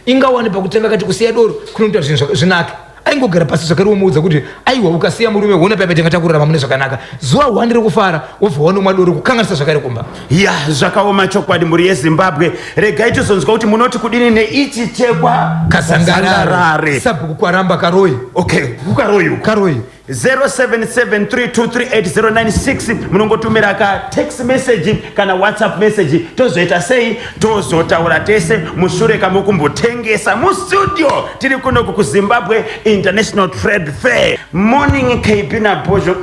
Ingawani pakutanga kati kusiya doro kunoita zvinhu zvinake, aingogara pasi zvakare womuudza kuti, "Aiwa, ukasiya murume huona paipa tanga takurarama mune zvakanaka." Zuva hwani rekufara wobva wanomwa doro, kukanganisa zvakare kumba. Ya, zvakaoma chokwadi. Mhuri yeZimbabwe, regai tizonzwa kuti munoti kudini neichi chekwa Kazangarare, sabhuku Kwaramba, Karoi. Okay, kuKaroi uko. Karoi. 0773238096, munongotumira ka text message kana WhatsApp message, tozoita sei, tozotaura tese mushure kamukumbotengesa mustudio. Tiri kunoku kuZimbabwe International Trade Fair. Morning KB naBhozho.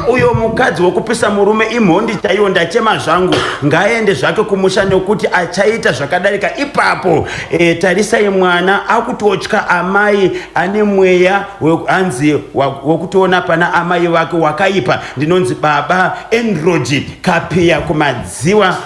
Uyo mukadzi wokupisa murume imhondi chaiyo, ndachema zvangu. Ngaende zvake kumusha nekuti achaita zvakadarika ipapo. Tarisai mwana akutotya amai, ane mweya hanzi wekutoona pana amai vake wakaipa. Ndinonzi baba Enroji Kapiya kuMadziwa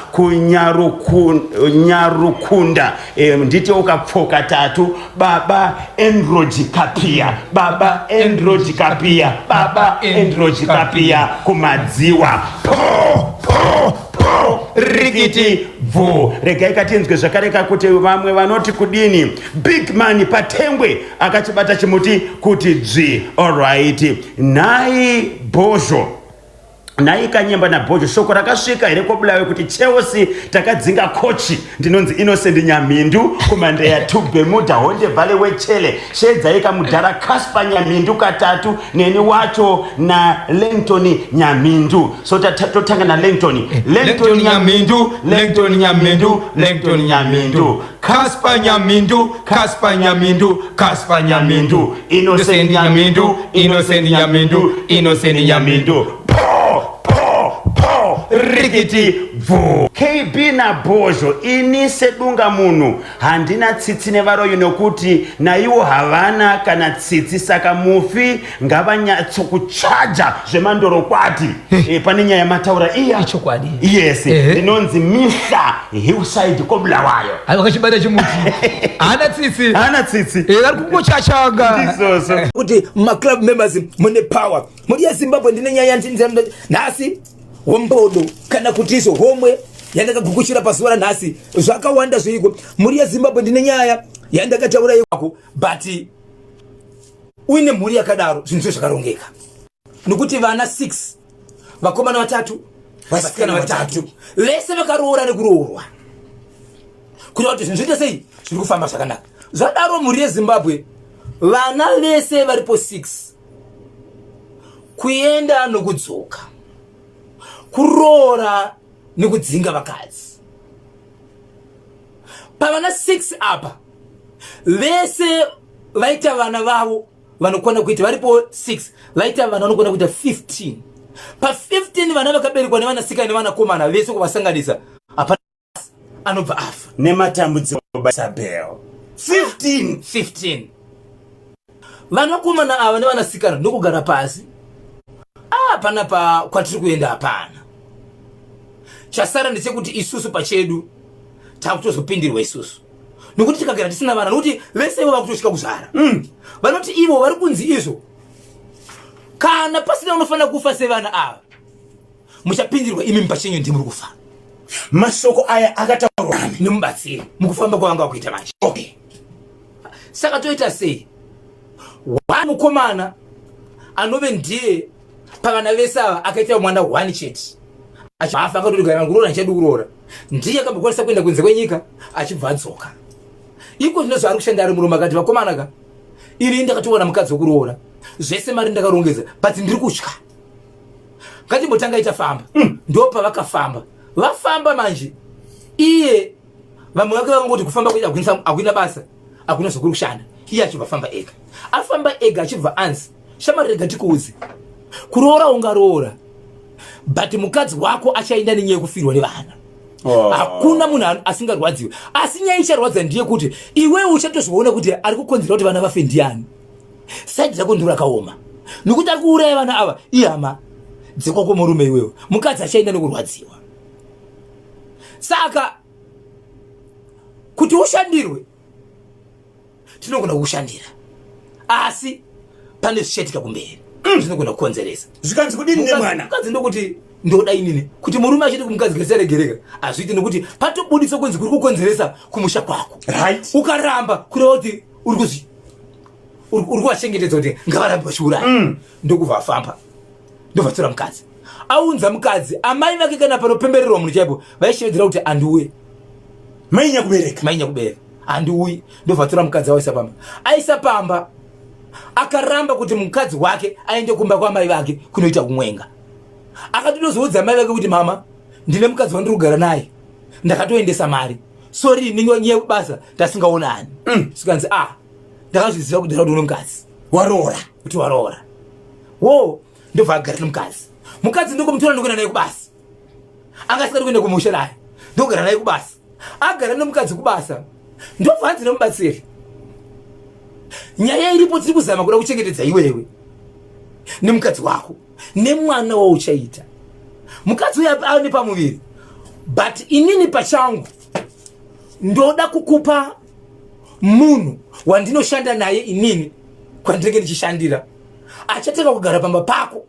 kuNyarukunda. Nditi ukapfoka tatu, baba Enroji Kapiya, baba Enroji Kapiya, baba Enroji Kapiya kuMadziwa. Po po po, rikiti bvu. Regai katinzwe zvakareka kuti vamwe vanoti kudini. Big man Patengwe akachibata chimuti kuti dzvi. Alright, nhai Bhozho. Nhai Kanyemba naBhojo, shoko rakasvika here kwaBulawayo kuti Chelsea takadzinga kochi? Ndinonzi Innocent Nyamhindu kuMandeya 2 Bermuda Honde Valley Wechele. Sheedzai kamudhara Casper Nyamhindu katatu neni wacho na Langton Nyamhindu. So totanga na Langton. Langton Nyamhindu, Langton Nyamhindu, Langton Nyamhindu. Casper Nyamindu, Casper Nyamindu, Casper Nyamindu, Innocent Nyamindu, Innocent Nyamindu, Innocent Nyamindu. Po, po, po, rikiti bvu. KB naBhozho, ini sedunga munhu handina tsitsi nevaroyi nokuti naiwo havana kana tsitsi saka mufi ngavanyatsokuchaja zvemandorokwati. E, pane nyaya mataura iya. Ichokwadi. Yes, ndinonzi Mihla Hillside koBulawayo. Hayi wakachibata chimuti. Haana tsitsi. Haana tsitsi. Eh, ari kungochachaga. Ndizvozvo. Kuti maclub members mune power mhuri yeZimbabwe. Ndine nyaya nhasi wombodo kana kuti izvo homwe yandakagukuchira pazuva ranhasi. Zvakawanda zviriko, mhuri yeZimbabwe. Ndine nyaya yandakataura yako, but uine mhuri yakadaro, zvinhu zvo zvakarongeka nokuti vana 6, vakomana vatatu, vasikana vatatu, vese vakaroora nekuroorwa, kureva kuti zvinhu zvoita sei, zviri kufamba zvakanaka. Zvadaro, mhuri yeZimbabwe, vana vese varipo 6, kuenda nokudzoka, kuroora nekudzinga vakadzi. Pavana 6 apa, vese vaita vana vavo vanokwana kuita, varipo 6, vaita vana vanokwana kuita 15. Pa15 vana vakaberekwa nevanasikana nevanakomana vese, kuvasanganisa, hapana anobva afa. Nematambudziko, Isabel. 15. 15 vanakomana ava nevanasikana ndokugara pasi. Ah, panapa kwatiri kuenda hapana chasara, ndechekuti isusu pachedu takutozopindirwa isusu, nokuti tikagara tisina vana, nokuti vese ivo vakutosvika kuzvara. Vanoti ivo vari kunzi izvo, kana pasina unofanira kufa sevana ava, muchapindirwa imi pachenyu, ndimuri kufa. Mashoko aya akataurwa nani? Nemubatsiri mukufamba kwavanga vakuita manje. Saka toita sei? One mukomana anove ndiye pavana vese ava akaita mwana one chete, afa, akatoti kana kuroora ndichadi kuroora. Ndiye akambokwanisa kuenda kunze kwenyika, achibva adzoka iko zvino zvaari kushanda ari murume. Akati, "Vakomana ka, ini ndakatowana mukadzi wekuroora, zvese mari ndakarongedza, but ndiri kutya. Ngatimbotanga itafamba." Ndo pavakafamba. Vafamba manje, iye vamwe vake vakangoti kufamba kuita hakuna basa, hakuna zvokuri kushanda. Iye achibva famba ega, afamba ega, achibva anzi, "Shamari, rega tikuudze, kuroora ungaroora, but mukadzi wako achaenda nenyaya yekufirwa nevana." Oh. Hakuna munhu asingarwadziwi, asi nyaya icharwadza ndeyekuti iwewe uchatozviona kuti ari kukonzera kuti vana vafe ndiani. Side rako ndiro rakaoma, nokuti ari kuuraya vana ava ihama dzekwako murume iwewe. Mukadzi achaenda nekurwadziwa. Saka kuti ushandirwe, tinogona kukushandira, asi pane zvichaitika kumberi zvinogona kukonzeresa. Zvikanzi kudini nemwana? Mukadzi ndokuti, "Ndoda inini kuti murume achiti kumukadzi, garisaregereka, hazviiti, nokuti patobudisa kunzi kuri kukonzeresa kumusha kwako. Ukaramba, kureva kuti uri kuzvi uri kuvachengetedza kuti ngavarambe vachiuraya." Ndokubva afamba, ndobva tora mukadzi, aunza mukadzi. Amai vake, kana panopembererwa munhu chaipo, vaishevedzera kuti, "Andiuye." Mainya kubereka. Mainya kubereka, "Handiuyi." Ndobva tora mukadzi, aisa pamba. Aisa pamba, akaramba kuti mukadzi wake aende kumba kwamai vake kunoita kumwenga. Akatotozoudza mai vake kuti, "Mama, ndine mukadzi wandiri kugara naye, ndakatoendesa mari, sorry, nenyaya yebasa tasingaonani." Zvikanzi, "Ah, ndakazviziva kudhara kuti une mukadzi." Waroora. Kuti waroora wo. Ndobva agara nemukadzi. Mukadzi ndokumutora, ndokuenda naye kubasa. Anga asingadi kuenda kumusha naye, ndokugara naye kubasa. Agara nemukadzi kubasa, ndobva hanzi nemubatsiri, "Nyaya iripo, tiri kuzama kuda kuchengetedza iwewe nemukadzi wako nemwana wauchaita. Mukadzi uyo ane pamuviri, but inini pachangu ndoda kukupa munhu wandinoshanda naye inini kwandinenge ndichishandira, achatanga kugara pamba pako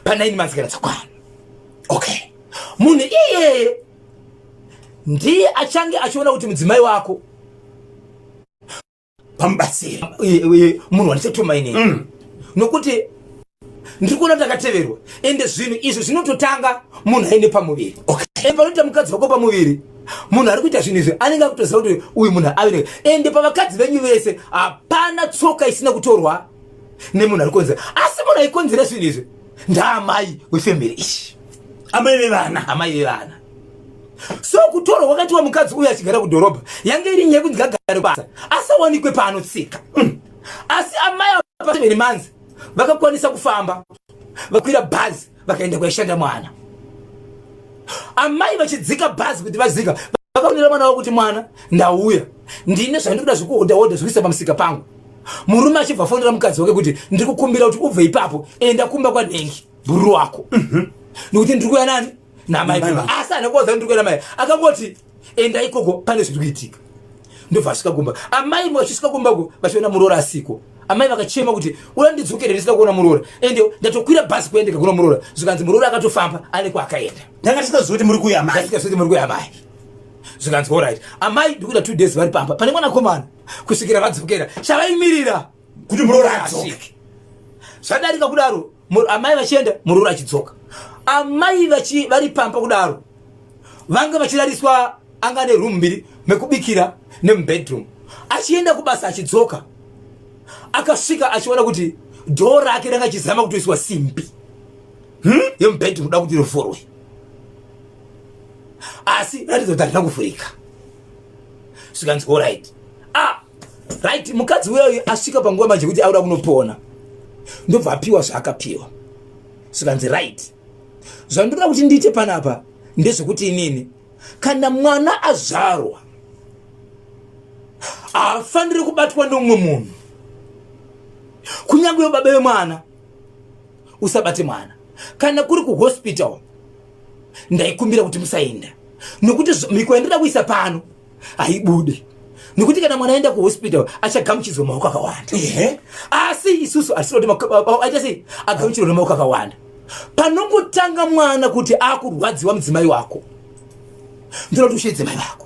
pa9 months kana dzakwana. Munhu iyeye ndiye achange achiona kuti mudzimai wako Pamubatsiri. Munhu wandichatuma inini, nokuti Ndiri kuona kuti ndakateverwa, ende zvinhu izvi zvinototanga munhu aine pamuviri. Ende panoita mukadzi wako pamuviri, munhu ari kuita zvinhu izvi anenge akutoziva kuti uyu munhu ave. Ende pavakadzi venyu vese hapana tsoka isina kutorwa nemunhu ari kukonzera, asi munhu aikonzera zvinhu izvi ndaamai wefemiri ishi. Amai vevana. Amai vevana. So kutorwa kwakaitiwa mukadzi uyu achigara kudhorobha yange iri nyaya yekunzi ngagare basa asawanikwe paanotsika. Asi amai ava 7 months vakakwanisa kufamba, vakwira bhazi vakaenda kwaishanda mwana. Amai vachidzika bhazi kuti vazika, vakaonera mwana wavo kuti mwana, ndauya, ndine zvandikuda zvekuhodha hodha zvekuisa pamusika pangu. Murume achibva afonera mukadzi wake kuti ndiri kukumbira kuti ubve ipapo, enda kumba kwanhengi bhururu wako, nekuti ndiri kuuya nani namai. Namai. Asi haana kuudza ndiri kuuya namai, akangoti enda ikoko pane zviri kuitika. Ndobva asvika kumba, amai vachisvika kumbako vachiona muroora asiko. Amai vakachema kuti uya ndidzokere ndisina kuona muroora, ende ndatokwira bhazi kuendeka kuna muroora. Zvikanzi muroora akatofamba, ane kwaakaenda. Ndanga tisingazivi kuti muri kuuya mai. Ndasingazivi kuti muri kuuya amai. Zvikanzi alright amai, ndikuita 2 days vari pamba pane mwanakomana kusvikira vadzokera. Chavaimirira kuti muroora adzoke. Zvadarika kudaro, amai vachienda, muroora achidzoka. Amai vari pamba kudaro vanga vachirariswa, anga ane room mbiri, mekubikira nemubedroom. Achienda kubasa achidzoka, akasvika achiona kuti dhoo rake ranga achizama kutoiswa simbi yemubedroom kuda kuti rivhurwe, asi ratidza kuti harina kuvhurika. Zvikanzi alright, ah right. Mukadzi uyoyo asvika panguva manje kuti auda kunopona, ndobva apiwa zvaakapiwa. Zvikanzi right, zvandoda kuti ndiite panapa ndezvekuti inini kana mwana azvarwa haafaniri kubatwa neumwe munhu, kunyange baba vemwana usabate mwana. Kana kuri kuhospital ndaikumbira kuti musaenda, nokuti mhiko yandinoda kuisa pano haibude, nekuti kana mwana aenda kuhospital achagamuchidzwa maoko akawanda. Asi isusu hatisina kuti aita sei agamuchirwa nemaoko akawanda. Panongotanga mwana kuti akurwadziwa, mudzimai wako, ndoda kuti usheedze mai vako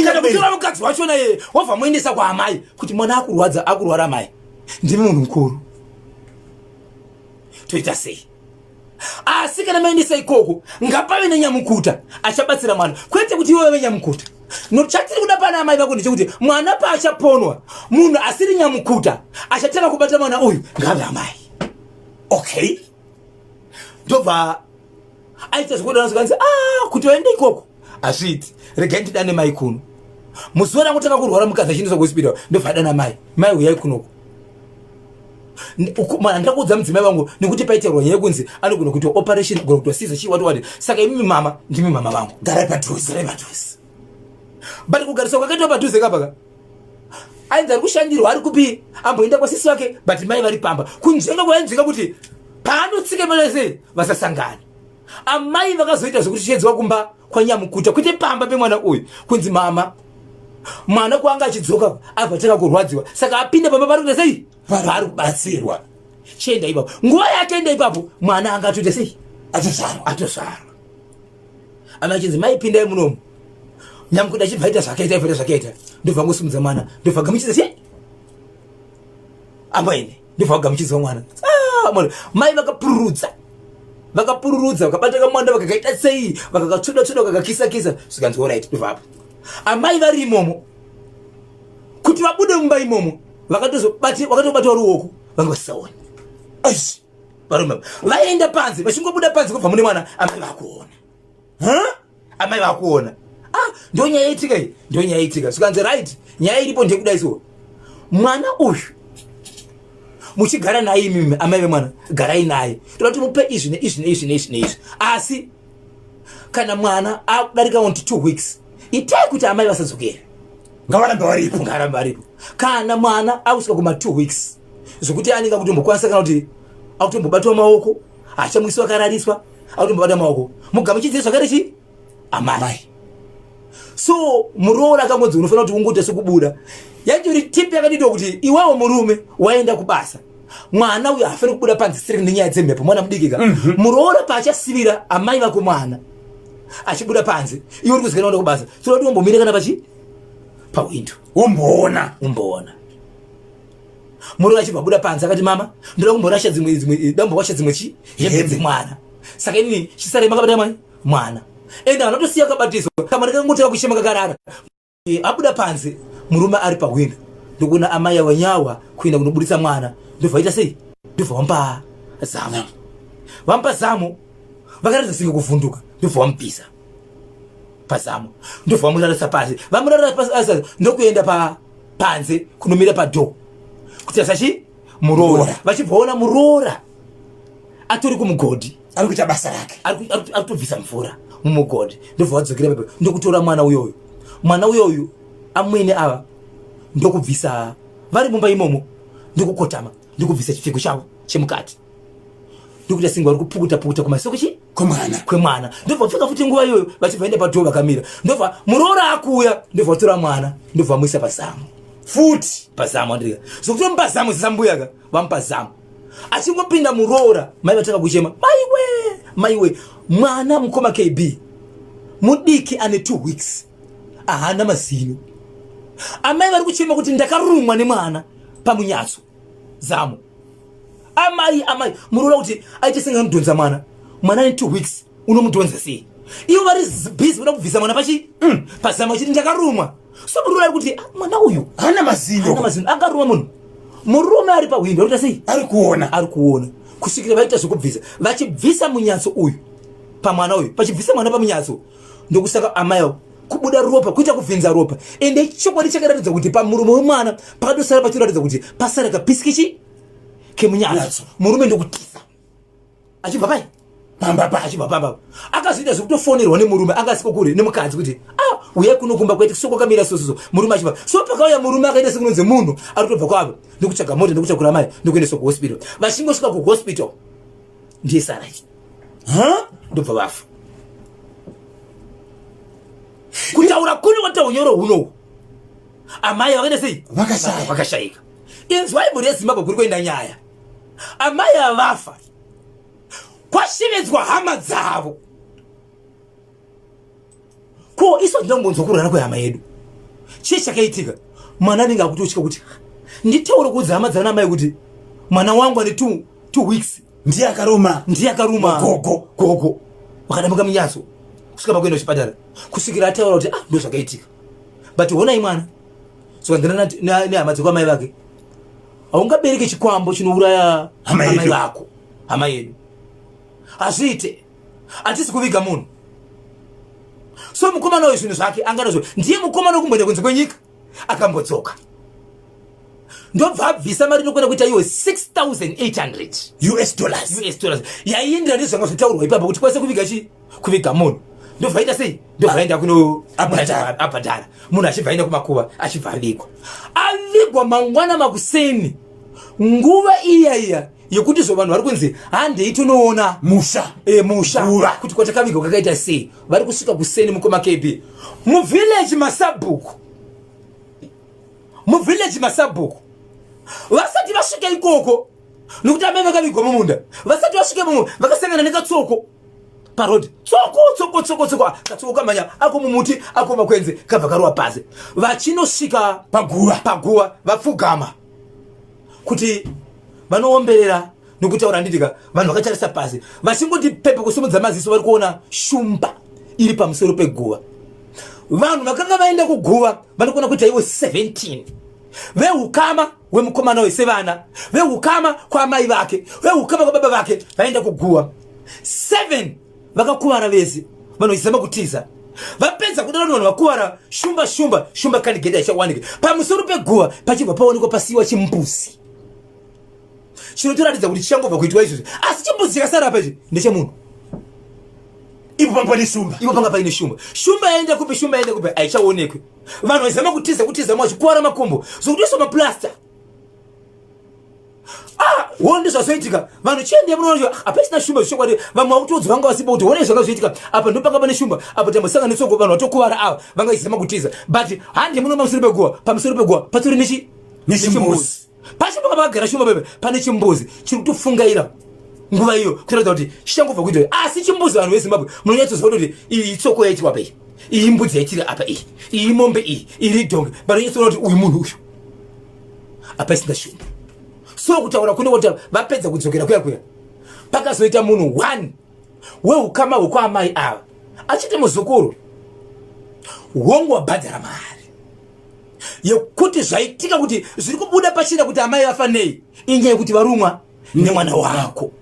kana kutora mukadzi wachona yeye, wobva muendesa kwaamai kuti mwana akurwadza, akurwara, amai ndimi munhu mukuru, toita sei? Asi kana maendesa ikoko ngapave nenyamukuta achabatsira mwana, kwete kuti iwe vave nyamukuta. No, chatiri kuda pana amai vako ndechekuti mwana paachaponwa, munhu asiri nyamukuta achatanga kubata mwana uyu ngave amai. Okay. Ndobva aita zvekudana, zvikanzi ah, kuti vaende ikoko hazviiti, regai ndidane mai kuno. Muzuva rangotanga kurwara mukadzi achiendeswa kuhospital, ndobva adana mai, mai uyai kunoko. Mwana ndirakuudza mudzimai vangu nekuti paitaurwa nyaya yekunzi anogona kuitwa operation, agona kuitwa siza chii wati wati, saka imimi mama ndimi mama vangu, garai padhuze. Garai padhuze. But kugariswa kwakaitwa padhuze kapaka ainzi ari kushandirwa, ari kupi, amboenda kwasisi vake, but mai vari pamba kunzvenga kwainzvenga kuti paanotsika mwana sei vasasangana. Amai vakazoita zvekushedzwa kumba kwanyamukuta, kwete pamba pemwana uyu, kunzi mama, mwana kwaanga achidzoka abva tanga kurwadziwa, saka apinda pamba pari kuita sei, paari kubatsirwa, chienda ipapo. Nguva yake enda ipapo, mwana anga atoita sei? Atozvarwa. Atozvarwa. Ama achinzi mai pindai munomu, nyamukuta achibva aita zvakaita, aita zvakaita, ndobva angosimudza mwana, ndobva gamuchidza sei amwene, ndobva vagamuchidzwa mwana. Ah, mwana mai vakapururudza, vakapururudza, vakabata kamwana, vakakaita sei, vakakatsvoda tsvoda, vakakakisa kisa. Zvikanzi alright. Ndobva apo amai vari imomo kuti vabude mumba imomo, vakatobatwa ruoko, vanga vasisaoni. Aish. Varume vaenda panze, vachingobuda panze kubva mune mwana, amai vakuona. Huh? Amai vakuona, ah, ndo nyaya yaitika iyi, ndo nyaya yaitika. Zvikanzi right, nyaya iripo ndekudai, so mwana uyu muchigara naye imimi amai vemwana garai naye, toda kuti mupe izvi neizvi neizvi neizvi neizvi, asi kana mwana akudarika 1 to 2 weeks itai kuti amai vasadzokera. Ngavarambe varipo. Ngarambe varipo. Kana mwana akusvika kuma 2 weeks zvokuti anenge akutombokwanisa kana kuti akutombobatwa maoko, hachamwisi, akarariswa, akutombobata maoko, mugamuchidzire zvakare chi amai. Amai. So muroora akangonzi unofanira kuti ungoita sekubuda, yatori tip yakadidwa kuti iwewo murume waenda kubasa, mwana uyo haafaniri kubuda panze siri nenyaya dzemhepo, mwana mudiki ka. Muroora paachasivira amai vako mwana achibuda panze, iwe uri kuzikana uenda kubasa, toda kuti umbomire kana pachi pahwindo. Umboona. Umboona. Muroora achibva abuda panze akati, "Mama, ndoda kumborasha dzimwe dzimwe ndoda kumbowasha dzimwe chi hembe dzemwana. Saka inini chisare makabata mai mwana." Ende vanotosiya akabatiswa, kamwana kangotanga kuchema kakarara. Abuda panze, murume ari pahwindo, ndokuona amai awanyawa kuenda kunobudisa mwana. Ndobva vaita sei? Ndobva vamupa zamu. Vamupa zamu, vakaratidza singe kuvhunduka, ndobva vamubvisa pazamu, ndobva vamurarisa pasi. Vamurarisa pasi, ndokuenda panze kunomira padoor kuti asachi muroora. Vachibva vaona muroora atori kumugodhi. Ari kuita basa rake. Ari kutobvisa mvura mumugodhi. Ndobva vadzokera pepe, ndokutora mwana uyoyu. Mwana uyoyu, amwene ava ndokubvisa vari mumba imomo, ndokukotama, ndokubvisa chipfeko chavo chemukati, ndokuita singe vari kupukuta pukuta kumaso kuchi kwemwana. Kwemwana. Ndobva pfeka futi nguva iyoyo, vachibva enda padoor, vakamira. Ndobva muroora akuuya, ndobva vatora mwana, ndobva vamuisa pazamu. Futi. Pazamu, andika zokutomupa zamu sisambuyaka, vamupa zamu. Achingopinda muroora, mai vatanga kuchema, "Maiwe, maiwe!" Mwana, mukoma KB, mudiki, ane 2 weeks, ahana mazino. Amai vari kuchema kuti, "Ndakarumwa nemwana pamunyatso zamu, amai, amai." Muroora kuti aite senge anodhonza mwana. Mwana ane 2 weeks, unomudhonza sei? Ivo vari busy kuda kubvisa mwana pachi pazamu, achiti, "Ndakarumwa." So muroora ari kuti, "Ah, mwana uyu hana mazino." Hana mazino, akaruma munhu. Murume ari pahwindo ari kuita sei? Ari kuona. Ari kuona kusvikira vaita zvekubvisa. Vachibvisa munyatso uyu pamwana uyu, pachibvisa mwana pamunyatso, ndokusaka amai avo kubuda ropa, kuita kubvinza ropa. Ende chokwadi chakaratidza kuti pamuromo wemwana pakatosara pachiratidza kuti pasara kapisikichi kemunyatso. Murume ndokutisa achibva pai? Pamba pa Achibva pamba. Akazoita zvekutofonerwa nemurume anga asiko kure nemukadzi kuti, "Ah, uyai kuno kumba kwete, soko kamira so so." Murume achibva, so pakauya murume akaita sekunonzi munhu ari kutobva kwavo, ndokutsvaga mota, ndokutakura mai, ndokuendeswa kuhospital. Vachingosvika kuhospital, ndiye sarai. Ha. Ndobva vafa. Kutaura kuno kwatita unyoro hunohu, amai vakaita sei? Vakashaya. Vakashayika. Inzwai, mhuri yeZimbabwe, kuri kuenda nyaya. Amai avafa, kwashevedzwa hama dzavo. Ko isu hatinambonzwa kurwara kwehama yedu. Chii chakaitika? Mwana anenge akutotya kuti, "Nditaure kuudza hama dzana mai kuti mwana wangu ane 2 weeks ndiye akaruma." Ndiye akaruma. Gogo. Gogo vakadamuka munyatso kusvika pakuenda kuchipatara, kusvikira ataura kuti, "Ah, ndo zvakaitika." But honai mwana sokanzana nehama dzekwamai vake, haungabereke chikwambo chinouraya hama amai yedu. Vako, hama yedu, hazviite. Hatisi kuviga munhu. So mukomana uyu zvinhu zvake anganazvo. Ndiye mukomana wekumboenda kunze kwenyika, akambodzoka, ndobva abvisa mari inokwana kuita iwo 6800 US dollars. US dollars, yaiendera nezvanga zvitaurwa ipapo kuti kwanise kuviga chi kuviga munhu. Ndobva aita sei? Ndobva aenda kuno Abhadhara. Abhadhara munhu, achibva aenda kumakuva, achibva avigwa. Avigwa, mangwana makuseni, nguva iya iya yekuti zvo vanhu vari kunzi, "Handei tonoona musha." Musha. Guva. Kuti kwatakavigwa kwakaita sei. Vari kusvika kuseni, mukoma KB, muvillage masabhuku, muvillage masabhuku vasati vasvika ikoko, nokuti amai vakavigwa mumunda. Vasati vasvika imomo, vakasangana nekatsoko paroad. Tsoko, tsoko, tsoko, tsoko, katsoko kamanya ako mumuti, ako makwenzi, kabva karova pasi. Vachinosvika paguva, paguva, vapfugama kuti vanoomberera nokutaura, handitika? Vanhu vakatarisa pasi, vachingoti pepe kusimudza maziso, vari kuona shumba iri pamusoro peguva. Vanhu vakanga vaenda kuguva vanokona kuita ivo 17, veukama wemukomana uyu, sevana veukama kwaamai vake, veukama kwababa vake, vaenda kuguva 7 vakakuvara vese. Vanhu vachizama kutiza. Vapedza kudaro, vanhu vakuvara, shumba, shumba, shumba kandigeta ichawanika pamusoro peguva, pachibva paonekwa pasiyiwa chimbuzi chinotoratidza kuti chichangobva kuitwa izvozvi. Asi chimbuzi chakasara apa ichi ndechemunhu. Ipo panga pane shumba. Ipo panga paine shumba. Shumba yaenda kupi? Shumba yaenda kupi? Haichaonekwi. Vanhu vachizama kutiza, kutiza, vachikuvara makumbo, zvokutoiswa maplasta. Ah, wona ndizvazoitika. Vanhu, chiende munoona, hapasina shumba zvechokwadi. Vamwe vakutoudza vanga vasipo kuti, "Honai zvanga zvoitika apa, ndopanga pane shumba apa, tambosangana netsoko." Vanhu vatokuvara ava vanga vachizama kutiza, but hande muno pamusoro peguva, pamusoro peguva patori nechi Nechimbuzi. Pacho panga pakagara shumba pepe pane chimbuzi chiri kutofungaira nguva iyo, kuratidza kuti chichangobva kuita. Asi chimbuzi, vanhu veZimbabwe, munonyatsoziva kuti iyi itsoko yaitiwa pa iyi, iyi mbudzi yaitiri apa, iyi, iyi mombe, iyi iri dhongi. Vanonyatsoona kuti uyu munhu uyu, apa isina shumba. So kutaura kune kuti vapedza kudzokera kuya kuya, pakazoita munhu one weukama hwekwaamai ava achiti, muzukuru, hongu wabhadhara mari yekuti zvaitika kuti zviri kubuda pachena kuti amai vafa nei, inyaya yekuti varumwa nemwana wako.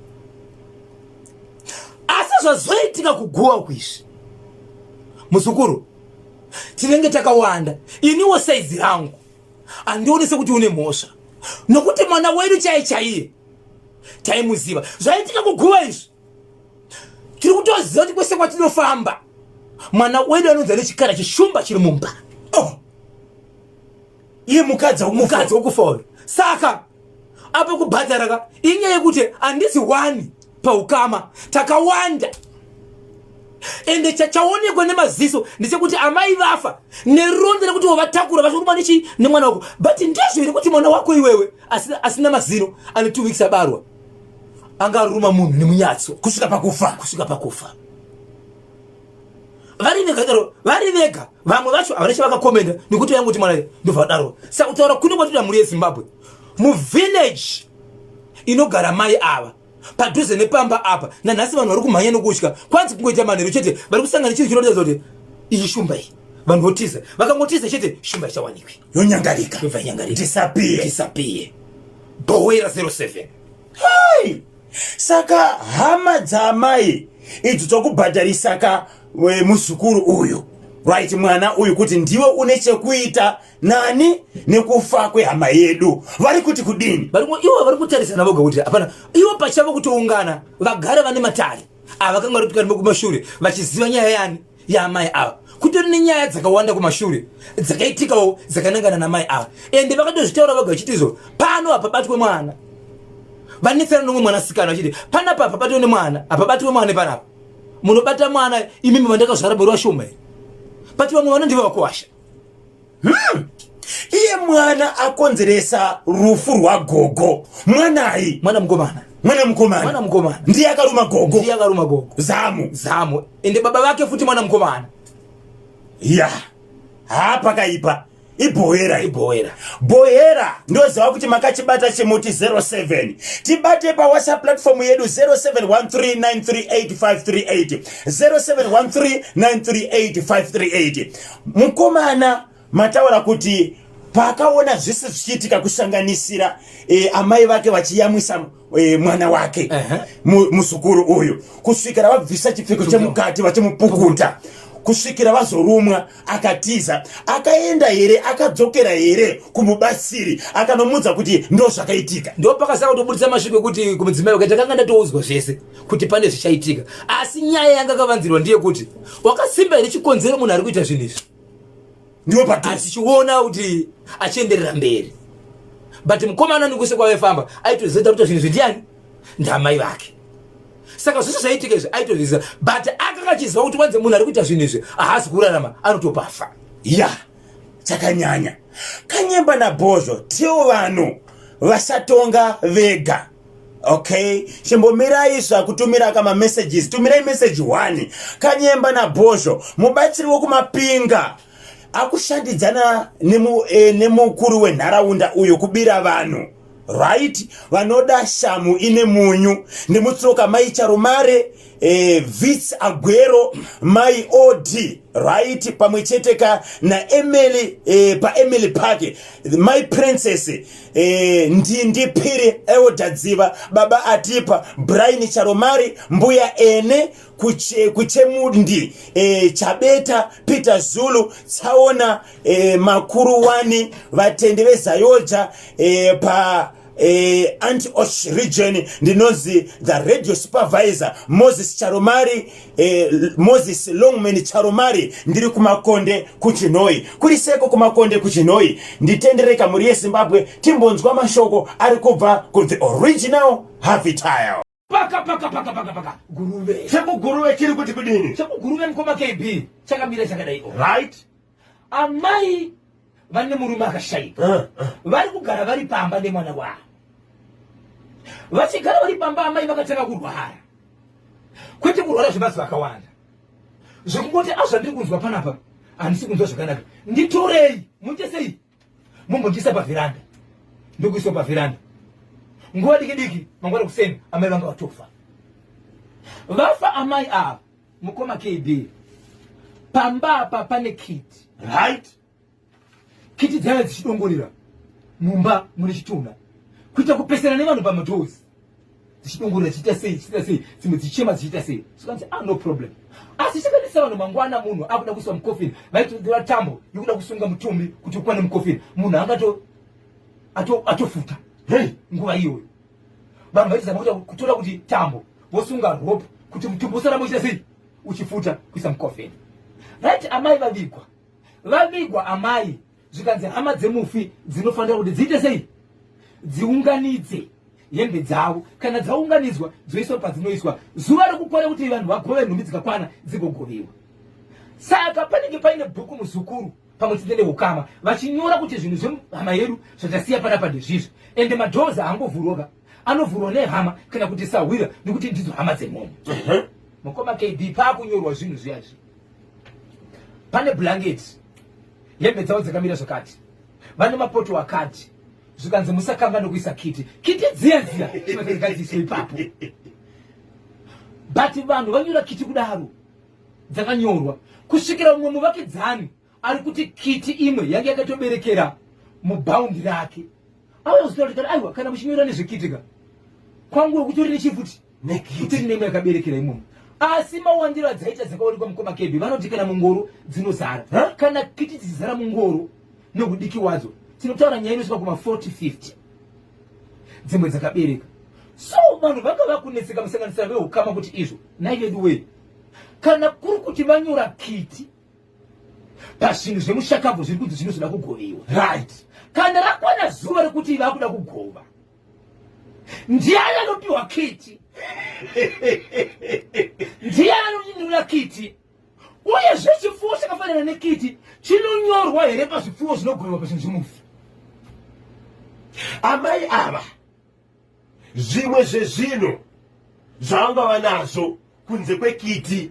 Asi zvazoitika kuguwa kuizvi, muzukuru, tinenge takawanda, iniwo saizi rangu handioni sekuti une mhosva, nokuti mwana wedu chaiye chaiye taimuziva. Zvaitika kuguva izvi, tiri kutoziva kuti kwese kwatinofamba mwana wedu anonzi ane chikara chishumba chiri mumba. Oh. Iye mukadzi? Mukadzi wokufa uyu. Saka apo kubhadhara ka, inyaya yekuti handisi one paukama, takawanda. Ende chachaonekwa nemaziso ndechekuti amai vafa neronda rekuti wavatakura vachirumwa nechi nemwana wako. But ndizvo here kuti mwana wako iwewe asina mazino, ane 2 weeks abarwa, angaruma munhu nemunyatso kusvika pakufa? Kusvika pakufa. Vari vega daro, vari vega. Vamwe vacho havana chavakakomenda nekuti vaingoti mwana ndobva vadaro. Saka kutaura kune kwatoita, mhuri yeZimbabwe, muvillage inogara mai ava, padhuze nepamba apa, nanhasi vanhu vari kumhanya nokutya. Kwanzi kungoita manheru chete, vari kusangana chinhu chinoratidza kuti iyi shumba iyi, vanhu votiza. Vakangotiza chete, shumba ichawanikwi. Yonyangarika. Yobva yanyangarika. Disappear. Disappear. Bhowera 07. Hai! Saka hama dzaamai idzo dzokubhadharisa ka muzukuru uyu, right, mwana uyu, kuti ndiwe une chekuita nani nekufa kwehama yedu, vari kuti kudini? Ivo vari kutarisana voga kuti hapana. Ivo pachavo kutoungana, vagara vane matare ava, vakanga vari kari kumashure vachiziva nyaya yani yaamai ava. Kutori nenyaya dzakawanda kumashure dzakaitikawo dzakanangana namai ava, ende vakatozvitaura voga vachiti izvo pano hapabatwe mwana. Vanetsana nomwe mwanasikana vachiti panapa hapabatwe nemwana, hapabatwe mwana panapa, munobata mwana imimi vandakazvara bori vashoma here? But vamwe vana ndivo vakuwasha. Iye mwana akonzeresa rufu rwagogo, mwanai? Mwana mukomana. Mwana mukomana? Mwana mukomana. Ndiye akaruma gogo? Ndiye akaruma gogo. Zamu? Zamu. Ende baba vake futi mwana mukomana. Ya, haa, pakaipa. Ibhowera. Ibhowera. Bhohera, ndoziva kuti makachibata chimuti 07. Tibate paWhatsApp platform yedu 0713938538, 0713938538. Mukomana mataura kuti paakaona zvese zvichiitika, kusanganisira amai vake vachiyamwisa mwana wake, muzukuru uyu, kusvikira vabvisa chipfeko chemukati vachimupukuta, kusvikira vazorumwa, akatiza. Akaenda here, akadzokera here kumubatsiri akanomudza kuti ndo zvakaitika? Ndo pakasaka kutobudisa masviko ekuti kumudzimai wake, takanga ndatoudzwa zvese kuti pane zvichaitika, asi nyaya yanga kavanzirwa ndeyekuti wakasimba here chikonzero munhu ari kuita zvinhu izvi. Ndiwo padhuze. Achichiona kuti achienderera mberi, but mukomana nekuse kwavaifamba aitoziva kuti zvinhu izvi ndiani, ndamai vake. Saka zvese zvaitika izvi aitozviziva, but akanga achiziva kuti wanze munhu ari kuita zvinhu izvi haasi kurarama, anotopafa. Ya, chakanyanya. Kanyemba nabhozvo, tiwo vanhu vasatonga vega. Okay, chimbomirai zvakutumira kamamessages, tumirai message 1. Kanyemba nabhozvo, mubatsiri wekumapinga akushandidzana nemukuru wenharaunda uyo kubira vanhu, right? Vanoda shamu ine munyu nemutsoka. Mai Charumare, Vits Aguero, mai Od, right, pamwe chete ka naEmily, paEmily Park, my princess, Ndindi Piri, Elder Dziva, baba Atipa, Brian Charomari, mbuya Ene kuchemundi, Chabeta, Peter Zulu, Tsaona, makuru wani vatendi veZayoja, pa Antioch region. Ndinonzi the radio supervisor Moses Charomari, Moses Longman Charomari. Ndiri kumakonde kuChinoi. Kuri seko kumakonde kuChinoi. Nditendereka, mhuri yeZimbabwe, timbonzwa mashoko ari kubva ku the original Havitile. Paka paka paka paka paka Guruve. Chekuguruve chiri kuti kudini? Chekuguruve, mukoma KB, chakamira chakadai. Amai vane murume akashayika, vari kugara vari pamba nemwana wavo. Vachigara vari pamba, amai vakatanga kurwara, kwete kurwara zvemazuva akawanda, zvekungoti azvandiri kunzwa panapa handisi kunzwa zvakanaka, nditorei muite sei, mumbondiisa pavheranda. Ndokuiswa pavheranda. Nguva diki diki mangwana kuseni amai vanga vatofa. Vafa amai ava mukoma KB. Pamba apa pane kiti. Right. Kiti dzaiva dzichidongorera mumba mune chitunha. Kuita kupesana nevanhu pamadoors. Dzichidongorera dzichiita sei dzichiita sei dzimwe dzichichema dzichiita sei. Zvikanzi ah no problem. Asi chakadisa vanhu mangwana munhu akuda kuiswa mucoffin vaitotora tambo yekuda kusunga mutumbi kuti ukwane mucoffin munhu angato atofuta hey nguva iyoyo vanhu vaitizama kuita kutora kuti tambo vosunga rope kuti mutumbi usaramba uchiita sei uchifuta kuisa mucoffin right amai vavigwa vavigwa amai zvikanzi hama dzemufi dzinofanira kuti dziite sei dziunganidze hembe dzavo kana dzaunganidzwa dzoiswa padzinoiswa zuva rekukwana kuti vanhu vagove nhumbi dzikakwana dzigogoviwa saka panenge paine bhuku muzukuru pamwe chete nehukama vachinyora kuti zvinhu zvehama yedu zvatasiya panapa ndezvizvi ende madoors haangovhurwa ka anovhurwa nehama kana kuti sahwira nekuti ndidzo hama dzemunhu mukoma kb paakunyorwa zvinhu zviya zvi pane blanket hembe dzavo dzakamira zvakati vane mapoto akati zvikanzi musakanga nokuisa kiti kiti dziya dziya chimagadziso ipapo but vanhu vanyora kiti kudaro dzakanyorwa kusvikira mumwe muvakidzani ari kuti kiti imwe yange yakatoberekera mubhaundi rake auya kuzotaura kuti aiwa kana muchinyora nezvekiti ka kwangu kutori nechifuti kutori neimwe yakaberekera imomo asi mawandiro adzaita dzakaonekwa mukoma kebi vanoti kana mungoro dzinozara kana kiti dzichizara mungoro nehudiki wadzo tinotaura nyaya inosvika kuma 40 50 dzimwe dzakabereka so vanhu vanga vakunetseka musanganisira veukama kuti izvo nhai vedu wee kana kuri kuti vanyora kiti pazvinhu zvemushakabvu zviri kunzi zvinozoda kugoviwa right kana rakwana zuva rekuti vakuda kugova ndiani anopiwa kiti ndiani anonyora kiti uyezve chipfuwo chakafanana nekiti chinonyorwa here pazvipfuwo zvinogoviwa pazvinhu zvemufi amai ava Zvimwe zvezvinhu zvavangava nazvo kunze kwekiti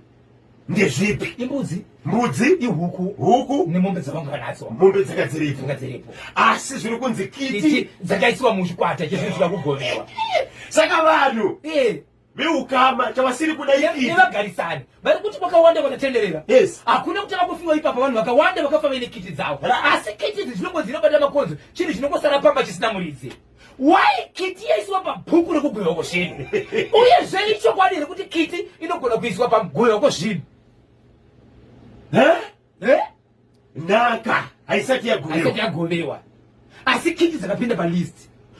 ndezvipi? Imbudzi, mbudzi, ihuku, huku nemombe dzavangava nadzo. Mombe dzanga dziripo, dzanga dziripo. Asi zviri kunzi kiti dzakaisiwa muchikwata chezvinhu zvida kugovewa. Saka vanhu eh. veukama chavasiri kuda ikiti nevagarisani vari kuti kwakawanda kwatatenderera yes. Hakuna kutanga kufiwa ipapa, vanhu vakawanda vakafa vaine kiti dzavo, asi kiti idzi dzinongonzi inobata makonzo, chinhu chinongosara pamba chisina muridzi. Why kiti yaisiwa pabhuku rekugovewa kwezvinhu? Uyezve ichokwadi here kuti kiti inogona kuiswa pakugovewa kwezvinhu? Nhaka haisati yagovewa, yagovewa, asi kiti dzakapinda palist.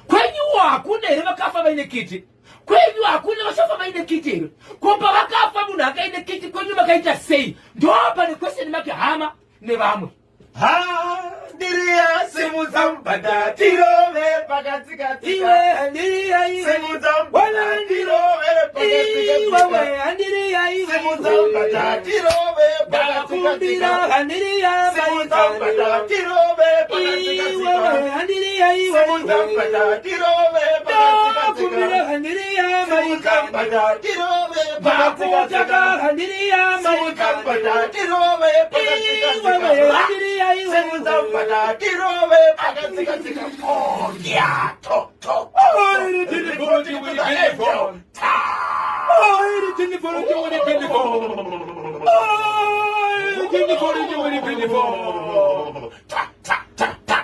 Kwenyuwo hakuna here vakafa vaine kiti? Kwenyu hakuna vachafa vaine kiti here? Ko pavakafa munhu akaine kiti kwenyu vakaita sei? Ndo pane question mark hama nevamwe. Handiriya simudza mubhadha tirove pakatsika-tsika. Iwe handiriya iwe. Simudza mubhadha tirove pakatsika-tsika. Iwewe handiriya iwe. Simudza mubhadha tirove Ndakumbira pakatsika-tsika. handiriya Simudza mubhadha tirove pakatsika-tsika. Iwewe handiriya iwe. Simudza mubhadha tirove Ndakumbira pakatsika-tsika. handiriya Simudza mubhadha tirove pakatsika-tsika. Ndakutaka handiriya Simudza mubhadha tirove pakatsika-tsika. Simudza mubhadha tirove pakatsika-tsika. Oh, yeah, to, to. Ta, ta, ta, ta.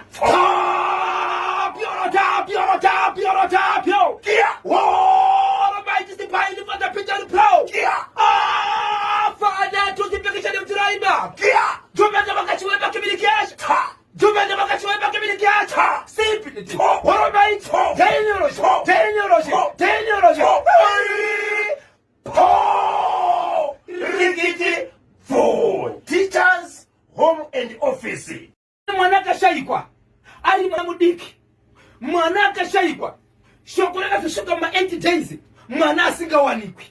Rikiti for teachers, home and office. Mwana akashayikwa ari mwana mudiki, mwana akashayikwa, shoko rakazosvika muma 8 days mwana asingawanikwi.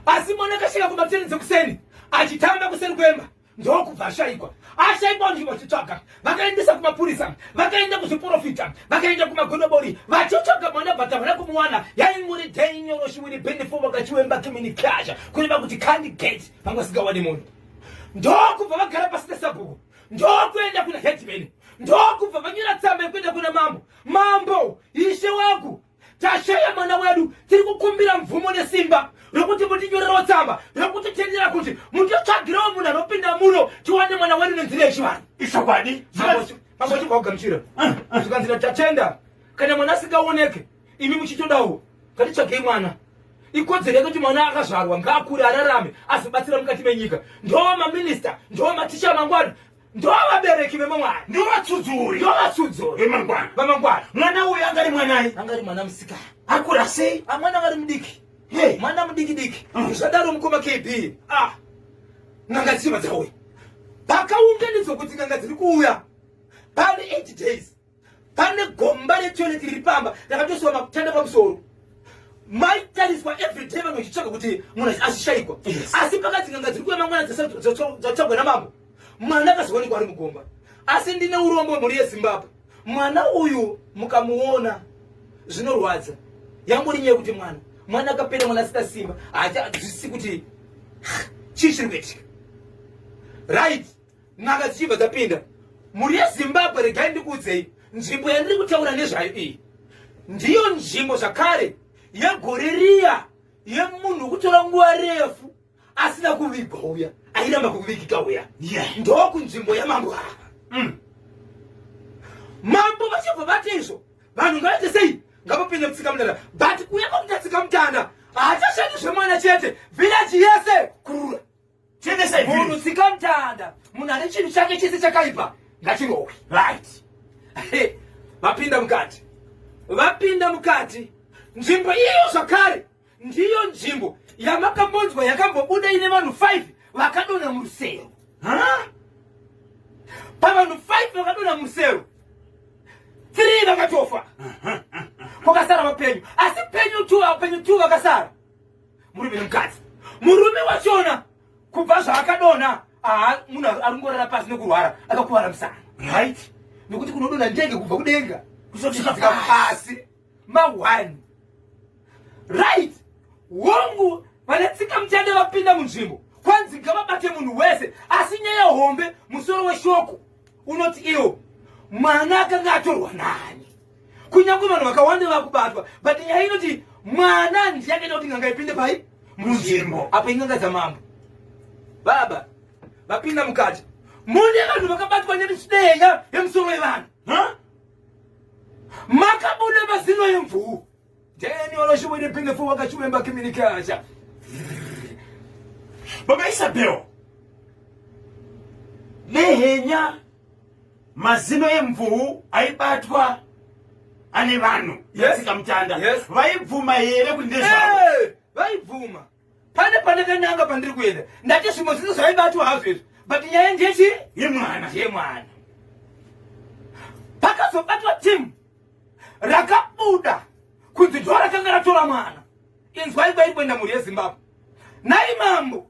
Asi mwana akasvika kuma10 dzekuseni achitamba kuseri kwemba, ndokubva ashayikwa. Ashayikwa vanhu vachitsvaga, vakaendesa kumapurisa, vakaenda kuzviporofita, vakaenda kumagodobori vachitsvaga mwana, but havana kumuwana. Yaingori dei nyoro shiwiri benefo vakachiwemba kimini kasha, kureva kuti can't get, vanga vasingawani munhu. Ndokubva vagara pasi nesabhuku, ndokuenda kuna headman, ndokubva vanyora tsamba yekuenda kuna mambo. Mambo, ishe wangu, Tashaya mwana wedu, tiri kukumbira mvumo nesimba rokuti mutinyorerewo tsamba rokutitendera kuti mutitsvagirewo munhu anopinda muno tiwane mwana wedu nenzira yechivanhu. Ichokwadi. Mambo chibva kugamuchira. Zvikanzi tatenda, kana mwana asingaoneke imi muchitodawo, ngatitsvagei mwana. Ikodzero yake kuti mwana akazvarwa ngaakure ararame azobatsira mukati menyika. Ndo maminista, ndo maticha mangwana, ndo vabereki vemangwana, ndo vatsudzuri, ndo vatsudzuri vemangwana, vamangwana. Mwana uyu angari mwanai? Angari mwana musikana. Akura sei? Mwana vari mudiki. Hey. Mwana mudiki diki. Zvadaro mukoma KB. N'anga dzichibva dzauya. Pakaunganidzwa kuti n'anga dziri kuuya pane 8 days. Pane gomba retoilet riri pamba rakatoiswa matanda pamusoro. Maitariswa everyday vanhu vachitsvaga kuti munhu asishaikwa. Asi pakati n'anga dziri kuuya mangwana dzatsvagwa namambo. Mwana akazowanikwa ari mugomba. Asi ndine urombo mhuri yeZimbabwe. Mwana uyu mukamuona zvinorwadza. Yangori nyaya yekuti mwana akapera, mwana asina simba. Haachazwisisi kuti chii chiri kuitika. Right. N'anga dzichibva dzapinda. Mhuri yeZimbabwe, regai ndikuudzei, nzvimbo yandiri kutaura nezvayo iyi ndiyo nzvimbo zvakare yegore riya yemunhu wekutora nguva refu asina kuvigwa uya, airamba kuvigika uya. Ndokunzvimbo yamambo ava. Mambo vachibva vati izvo, vanhu ngavaite sei? Ngavapinde mutsika mutanda. But kuya kwakuita tsika mutanda haachashandi zvemwana chete, village yese kurura. Munhu tsika mutanda, munhu ane chinhu chake chese chakaipa ngachirohwe. Right. Vapinda mukati, vapinda mukati. Nzvimbo iyo zvakare ndiyo nzvimbo yamakambonzwa yakambobuda ine vanhu 5 vakadonha murusero. Pavanhu 5 vakadonha murusero, 3 vakatofa, kwakasara vapenyu. Asi penyu 2 vakasara, murume nemukadzi. Murume wachona kubva zvaakadonha, munhu arongorara pasi nekurwara, akakuvara musana. Right. Nekuti kunodonha ndege kubva kudenga kuzosvika pasi ma1. Right. Hongu vane tsika mutanda vapinda munzvimbo, kwanzi ngavabate munhu wese. Asi nyaya hombe, musoro weshoko unoti iwo mwana akanga atorwa nani? Kunyange vanhu vakawanda vakubatwa, but nyaya inoti mwana ndiye akaita kuti n'anga ipinde pai munzvimbo. Apo ing'anga dzamambo baba vapinda mukati, mune vanhu vakabatwa nemidenya yemusoro yevanhu. Makabuda mazino emvuu. Deni oloshiwiri pingefu wakachiwemba kiminikacha. Baba Isabel, nehenya mazino emvuu aibatwa ane vanhu Yes. mutanda. Yes. Vaibvuma here kuti ndezvavo? Hey, vaibvuma. Pane pandakananga pandiri kuenda, ndati zvimwe zvinhu zvaibatwa hazvo izvi, but nyaya ndechi yemwana. Yemwana. Pakazobatwa timu rakabuda kunzi ndo rakanga ratora mwana. Inzwai kwairi kuenda mhuri yeZimbabwe. Nai mambo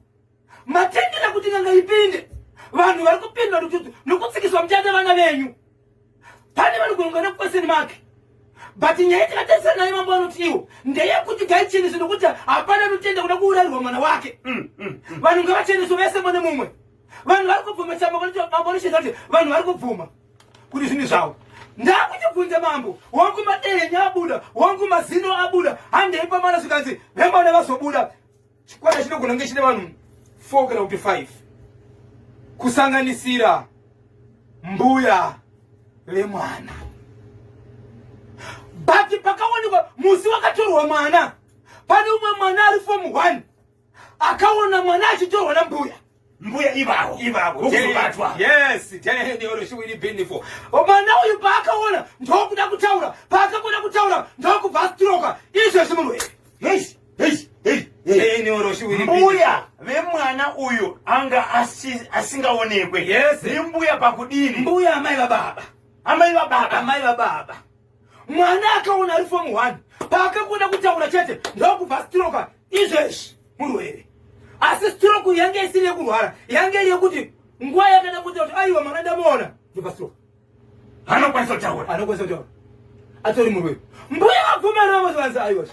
matendera kuti n'anga ipinde, vanhu vari kupinda nokutsikiswa mutanda vana venyu. Pane vari kuronga nekweseni make, but nyaya takatarisa naye mambo vanoti iwo ndeyekuti ngaicheneswe, nokuti hapana anotenda kuda kuurayirwa mwana wake. Vanhu ngavacheneswe vese mune mumwe. Vanhu vari kubvuma chamba, mambo anoshedza kuti vanhu vari kubvuma kuti zvinhu zvavo. Ndakuchibvunza mambo wangu, madehenya abuda, wangu mazino abuda, handei pamwana. Zvikanzi vemwana vazobuda, chikwata chinogona kunge chine vanhu 4 kana kuti 5, kusanganisira mbuya vemwana. But pakaonekwa musi wakatorwa mwana, pane umwe mwana ari form 1 akaona mwana achitorwa nambuya. Mbuya ivavo ivavo vokuzobatwa. Yes, mwana uyu paakaona ndokuda kutaura, paakakuda kutaura ndokubva astroka. Izvezvi murwere. Hey, hey, hey, hey. Mbuya vemwana uyu anga asingaonekwe. Yes. Ni mbuya pakudini? Mbuya amai vababa. Amai vababa. Amai vababa. Mwana akaona ari form 1, paakakuda kutaura chete ndokubva stroka. Izvezvi murwere. Asi stroke yange isiri yekurwara, yange iri yekuti nguva yakada kuita kuti aiwa mwana ndamuona, ndobva stroke. Anokwanisa kutaura. Anokwanisa kutaura, atori murwere. Mbuya vabvuma navo vanzi aiwa,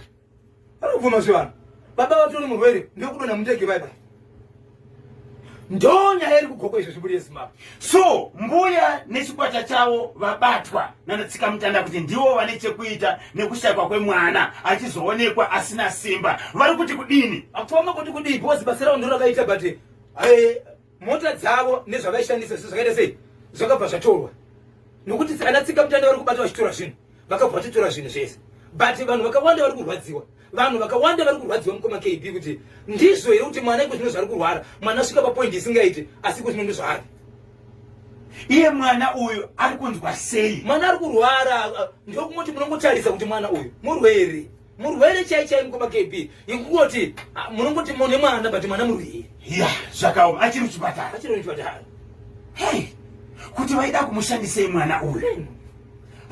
vanobvuma zvevanhu baba vatori murwere, ndokudonha mundege vai vai. Ndo nyaya iri kuGokwe izvo zviburi yeZimbabwe. So mbuya nechikwata chavo vabatwa nanatsikamutanda kuti ndivo vane chekuita nekushayikwa kwemwana achizoonekwa asina simba. Vari kuti kudini? Akufamba kuti kudii because basa ravo ndiro rakaita but mota dzavo nezvavaishandisa zvese zvakaita sei zvakabva zvatorwa nokuti ana tsikamutanda vari kubata vachitora zvinhu vakabva vatotora zvinhu zvese but vanhu vakawanda vari kurwadziwa. Vanhu vakawanda vari kurwadziwa mukoma KB kuti ndizvo here kuti mwana iko zvino zvari kurwara mwana asvika papoint isingaiti asi iko zvino ndozvaari. Iye mwana uyu ari kunzwa sei? Mwana ari kurwara ndokumoti munongotarisa kuti mwana uyu murwere murwere chai chai mukoma KB yekungoti munongoti mune mwana but mwana murwere. Ya zvakaoma achiri kuchipatara. Achiri kuchipatara. Hey, kuti vaida kumushandisei mwana uyu?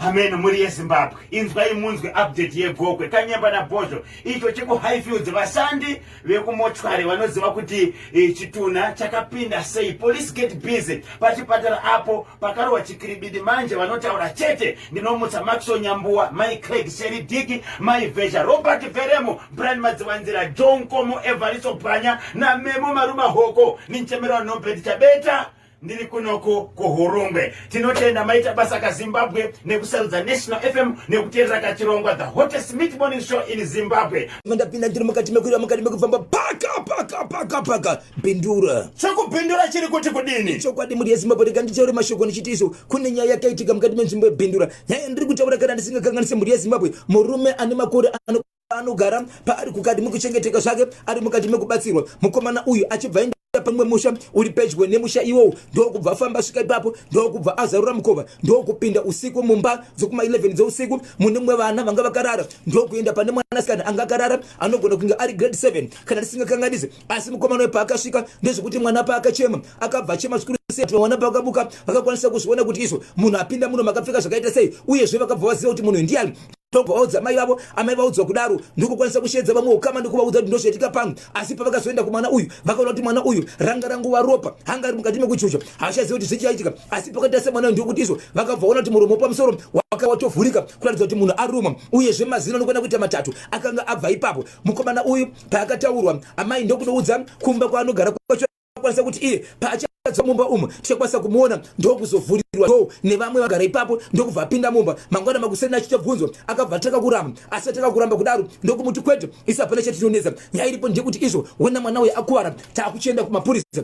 Amen mhuri yeZimbabwe inzwai munzwe update yeGokwe Kanyemba naBhozho icho chekuHighfields vashandi vekumochwari vanoziva kuti eh, chitunha chakapinda sei police get busy pachipatara apo pakarohwa chikiribidi manje vanotaura chete ndinomutsa Maxwell Nyambuwa mai Craig Sherry Diki mai Vesha Robert Veremo Brian Madziwanzira John Komo Evariso Bwanya naMemo Maruma Hoko ninchemerwa Norbert Chabeta Ndiri kunoku kuHurungwe. Tinotenda maita basa kaZimbabwe nekusarudza National FM nekuteerera kachirongwa the hottest mid morning show in Zimbabwe. Ndapinda ndiri mukati mekurira mukati mekufamba paka paka paka paka bindura. Chokubindura chiri kuti kudini? Chokwadi mhuri yeZimbabwe rega nditaure mashoko ndichiti izvo kune nyaya yakaitika mukati menzvimbo yeBindura. Nyaya ndiri kutaura kana ndisingakanganise mhuri yeZimbabwe murume ane makore ano anogara paari kukati mukuchengeteka zvake ari mukati mekubatsirwa mukomana uyu achibva enda pamwe musha uri pedyo nemusha iwowo ndokubva afamba asvika ipapo ndokubva azarura mukova ndokupinda usiku mumba dzokuma 11 dzeusiku mune mumwe vana vanga vakarara ndokuenda pane mwanasikana anga akarara anogona kunge ari grade 7 kana tisingakanganise asi mukomana uyu paakasvika ndezvekuti mwana paakachema akabva achema zvikuru sei mwana paakabuka vakakwanisa kuzviona kuti izvo munhu apinda muno makapfeka zvakaita sei uyezve vakabva vaziva kuti munhu ndiani ndobva vaudza amai vavo amai vaudzwa kudaro ndokukwanisa kusheedza vamwe ukama ndikuvaudza kuti ndozvaitika pano asi pavakazoenda kumwana uyu vakaona kuti mwana uyu ranga ranguva ropa hanga ari mukati mekuchucha havachaziva kuti zvichaitika asi pakaita semwana uyu ndokuti izvo vakabva vaona kuti muromo pamusoro waka watovhurika kuratidza kuti munhu arumwa uyezve mazino anokwana kuita matatu akanga abva ipapo mukomana uyu paakataurwa amai ndokunoudza kumba kwaanogara kwacho akwanisa kuti iye paachadzoka mumba umu tichakwanisa kumuona ndokuzovhurirwa do nevamwe vagara ipapo ndokubva apinda mumba mangwana makuseni achitobvunzwa akabva ataka kuramba asi ataka kuramba kudaro ndokumuti kwete isu hapana chatinonetsa nyaya iripo ndeyekuti izvo wona mwana uyo akuvara taakuchienda kumapurisa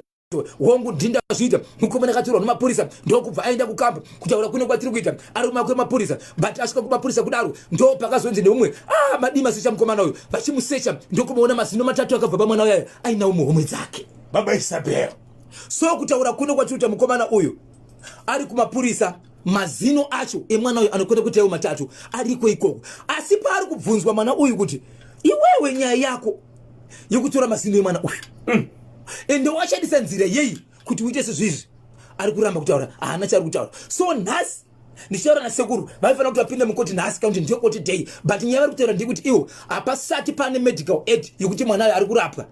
hongu ndindazviita mukomana akatorwa nemapurisa ndokubva aenda kukambo kutaura kuno kwatiri kuita ari kumako emapurisa but asvika kumapurisa kudaro ndo pakazonzi neumwe ah, madii masecha mukomana uyu vachimusecha ndokumuona mazino matatu akabva pamwana uyayo ainawo muhomwe dzake baba Isabel so kutaura kuno kwatiri kuita mukomana uyu ari kumapurisa mazino acho emwana uyu anokweta kuita iwo matatu ariko ikoko asi paari kubvunzwa mwana uyu kuti iwewe nyaya yako yekutora mazino emwana uyu ende washandisa nzira yeyi kuti uite sezvizvi ari kuramba kutaura haana chaari kutaura so nhasi ndichitaura nasekuru vaifanira kuti vapinde mukoti nhasi kana kuti ndiyo koti day but nyaya vari kutaura ndeyekuti iwo hapasati pane medical aid yekuti mwana ayo ari kurapwa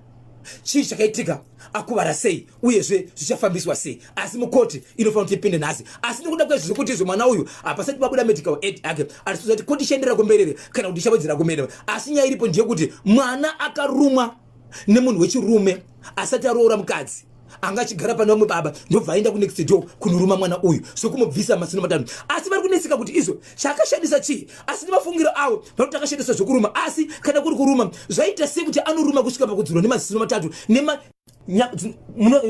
chii chakaitika akuvara sei uyezve zvichafambiswa sei asi mukoti inofanira kuti ipinde nhasi asi nekuda kwezvo zvekuti izvo mwana uyu hapasati pabuda medical aid yake arikuziva kuti koti ichaenderera kumberi kana kuti ichawedzera kumberi asi nyaya iripo ndeyekuti mwana akarumwa nemunhu wechirume asati aroora mukadzi anga achigara pane vamwe baba ndobva aenda kunext door kunoruma mwana uyu sokumubvisa mazino matatu asi vari kunetseka kuti izvo chaakashandisa chii asi nemafungiro avo vari kuti akashandisa zvokuruma asi kana kuri kuruma zvaita sei kuti anoruma kusvika pakudzurwa nemazino matatu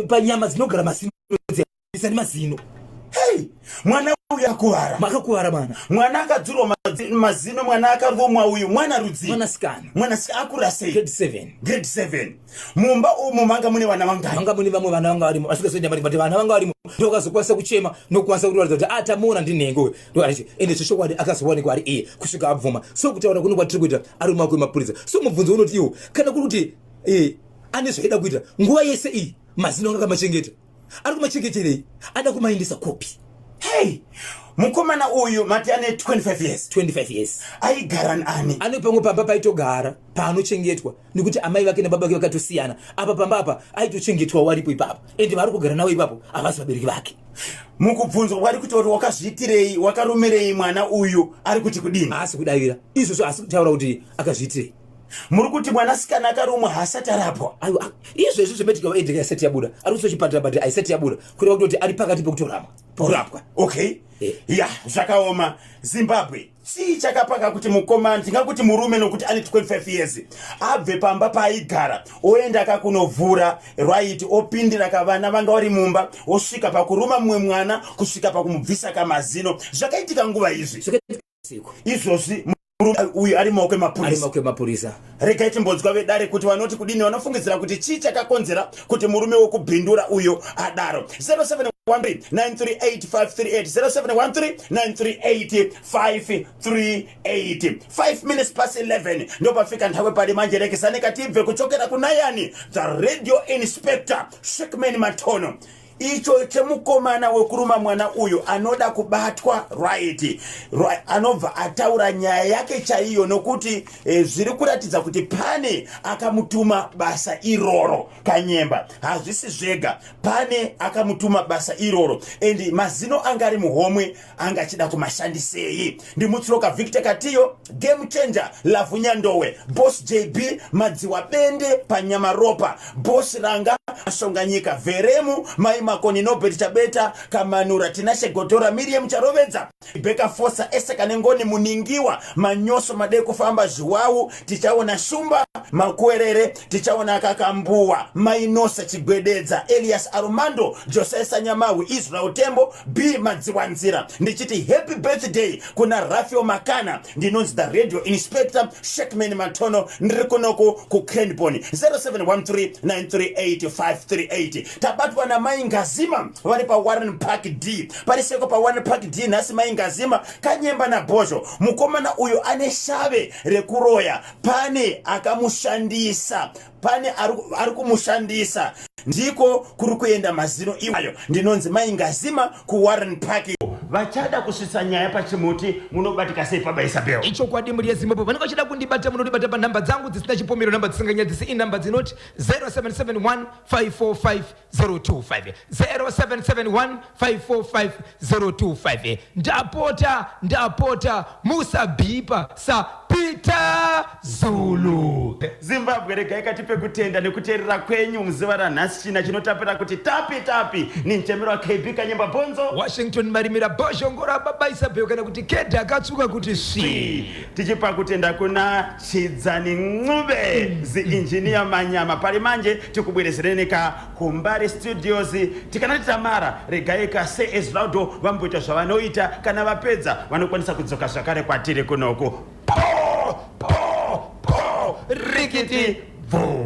panyama dzinogara mazino isa nemazino hey mwana uyu akuvara makakuvara mwana mwana akadzurwa mazino mwana akarumwa uyu mwana rudzii mwanasikana mwanasikana akura sei grade 7 grade 7 mumba umu manga mune vana vangani manga mune vamwe vana vanga varimo asikazoenda mari but vana vanga varimo ndokazokwanisa kuchema nokukwanisa kuratidza kuti atamuona ah, ndinhengo uyu ndoachi ende zvechokwadi akazowanikwa ari iye kusvika abvuma so kutaura kuno kwatiri kuita ari mumako emapurisa so mubvunzo unoti iwo kana kuri kuti eh, ane zvaida kuita nguva yese iyi mazino anga akamachengeta ari kumachengeterei ada kumaendesa kopi hey mukomana uyu mati ane 25 years 25 years aigara nani ane pamwe pamba paitogara paanochengetwa nekuti amai vake nababa vake vakatosiyana apa pamba apa aitochengetwa waripo ipapo ende vaari kugara navo ipapo havasi vabereki vake mukubvunzwa kwari kuti uri wakazviitirei wakarumirei mwana uyu ari kuti kudini haasi kudavira izvozvo haasi kutaura kuti akazviitirei. Muri kuti mwanasikana akarumwa haasati arapwa? Aiwa, izvezvi zvemedical aid haisati yabuda, ari kuchipatara but haisati yabuda, kureva kutoti ari pakati pekutorapwa, pakurapwa. Okay. Ya, zvakaoma. Zimbabwe, chii chakapaka kuti mukomana, ndingakuti murume nokuti ane 25 years, abve pamba paaigara oenda kakunovhura, right, opindira kavana vanga vari mumba, osvika pakuruma mumwe mwana kusvika pakumubvisa kamazino? Zvakaitika nguva izvi? Siku. Izvozvi murume uyu ari maoko ari emapurisa. Maoko emapurisa. Regai timbonzwa vedare kuti vanoti kudini, vanofungidzira kuti chii chakakonzera kuti murume wekubhindura uyo adaro. 0713 938 538, 0713 938 538. 5 minutes past 11 ndopafika nthawi pali manje. Lekesani katibve kuchokera kunayani the radio inspector Shekman Matono. Icho chemukomana wekuruma mwana uyu anoda kubatwa, right, anobva ataura nyaya yake chaiyo, nokuti zviri kuratidza kuti pane akamutuma basa iroro. Kanyemba, hazvisi zvega, pane akamutuma basa iroro. And mazino anga ari muhomwe anga achida kumashandisei? Ndimutsiroka Victor Katiyo, game changer Lavhunyandowe, Boss JB Madziwa, Bende Panyamaropa, Boss Ranga Masonganyika, Vheremu Mai Makoni, Nobert Chabeta Kamanura, Tinashe Gotora, Miriam Charovedza, Beka Fosa, Eseka Nengoni, Muningiwa Manyoso, Made Kufamba Zhuwau, tichaona Shumba Makwerere, tichaona Kakambuwa Mainosa, Chigwededza Elias, Armando Jose Sanyamawi, Israel Tembo, B Madziwanzira. Ndichiti happy birthday kuna Rafael Makana. Ndinonzi the radio inspector Shekman Matono, ndiri kunoku kuCranborne. 0713938538. Tabatwa namai Ngazima vari paWarren Park D. Pariseko paWarren Park D nhasi, mai Ngazima. Kanyemba naBhozho, mukomana uyu ane shave rekuroya, pane akamushandisa, pane ari kumushandisa, ndiko kuri kuenda mazino iwayo. Ndinonzi mai Ngazima kuWarren Park. Vachada kusvitsa nyaya pachimuti munobatika sei paba Isabel? Ichokwadi, mhuri yeZimbabwe, vanenge vachida kundibata munondibata panhamba dzangu dzisina chipomero, nhamba dzisinganyadzisi, inhamba dzinoti 0771 545 025, 0771 545 025. Ndapota, ndapota, musabhipa saPeter Zulu. Zimbabwe, regai katipe kutenda nekuteerera kwenyu muzuva ranhasi. China chinotapira kuti tapi tapi ninchemero waKB Kanyemba Bhonzo, Washington Marimira, Bhozhongora Baba Isabel, kana kuti Kedha akatsuka kuti svi. Tichipa kutenda kuna Chidzani Ncube, ziinjiniya manyama. Pari manje tikubwerezereni kuMbare Studios. Tikanati tamara, regai ka seEsraldo vamboita zvavanoita. Kana vapedza vanokwanisa kudzoka zvakare kwatiri kunoku. Po po po, rikiti bvu.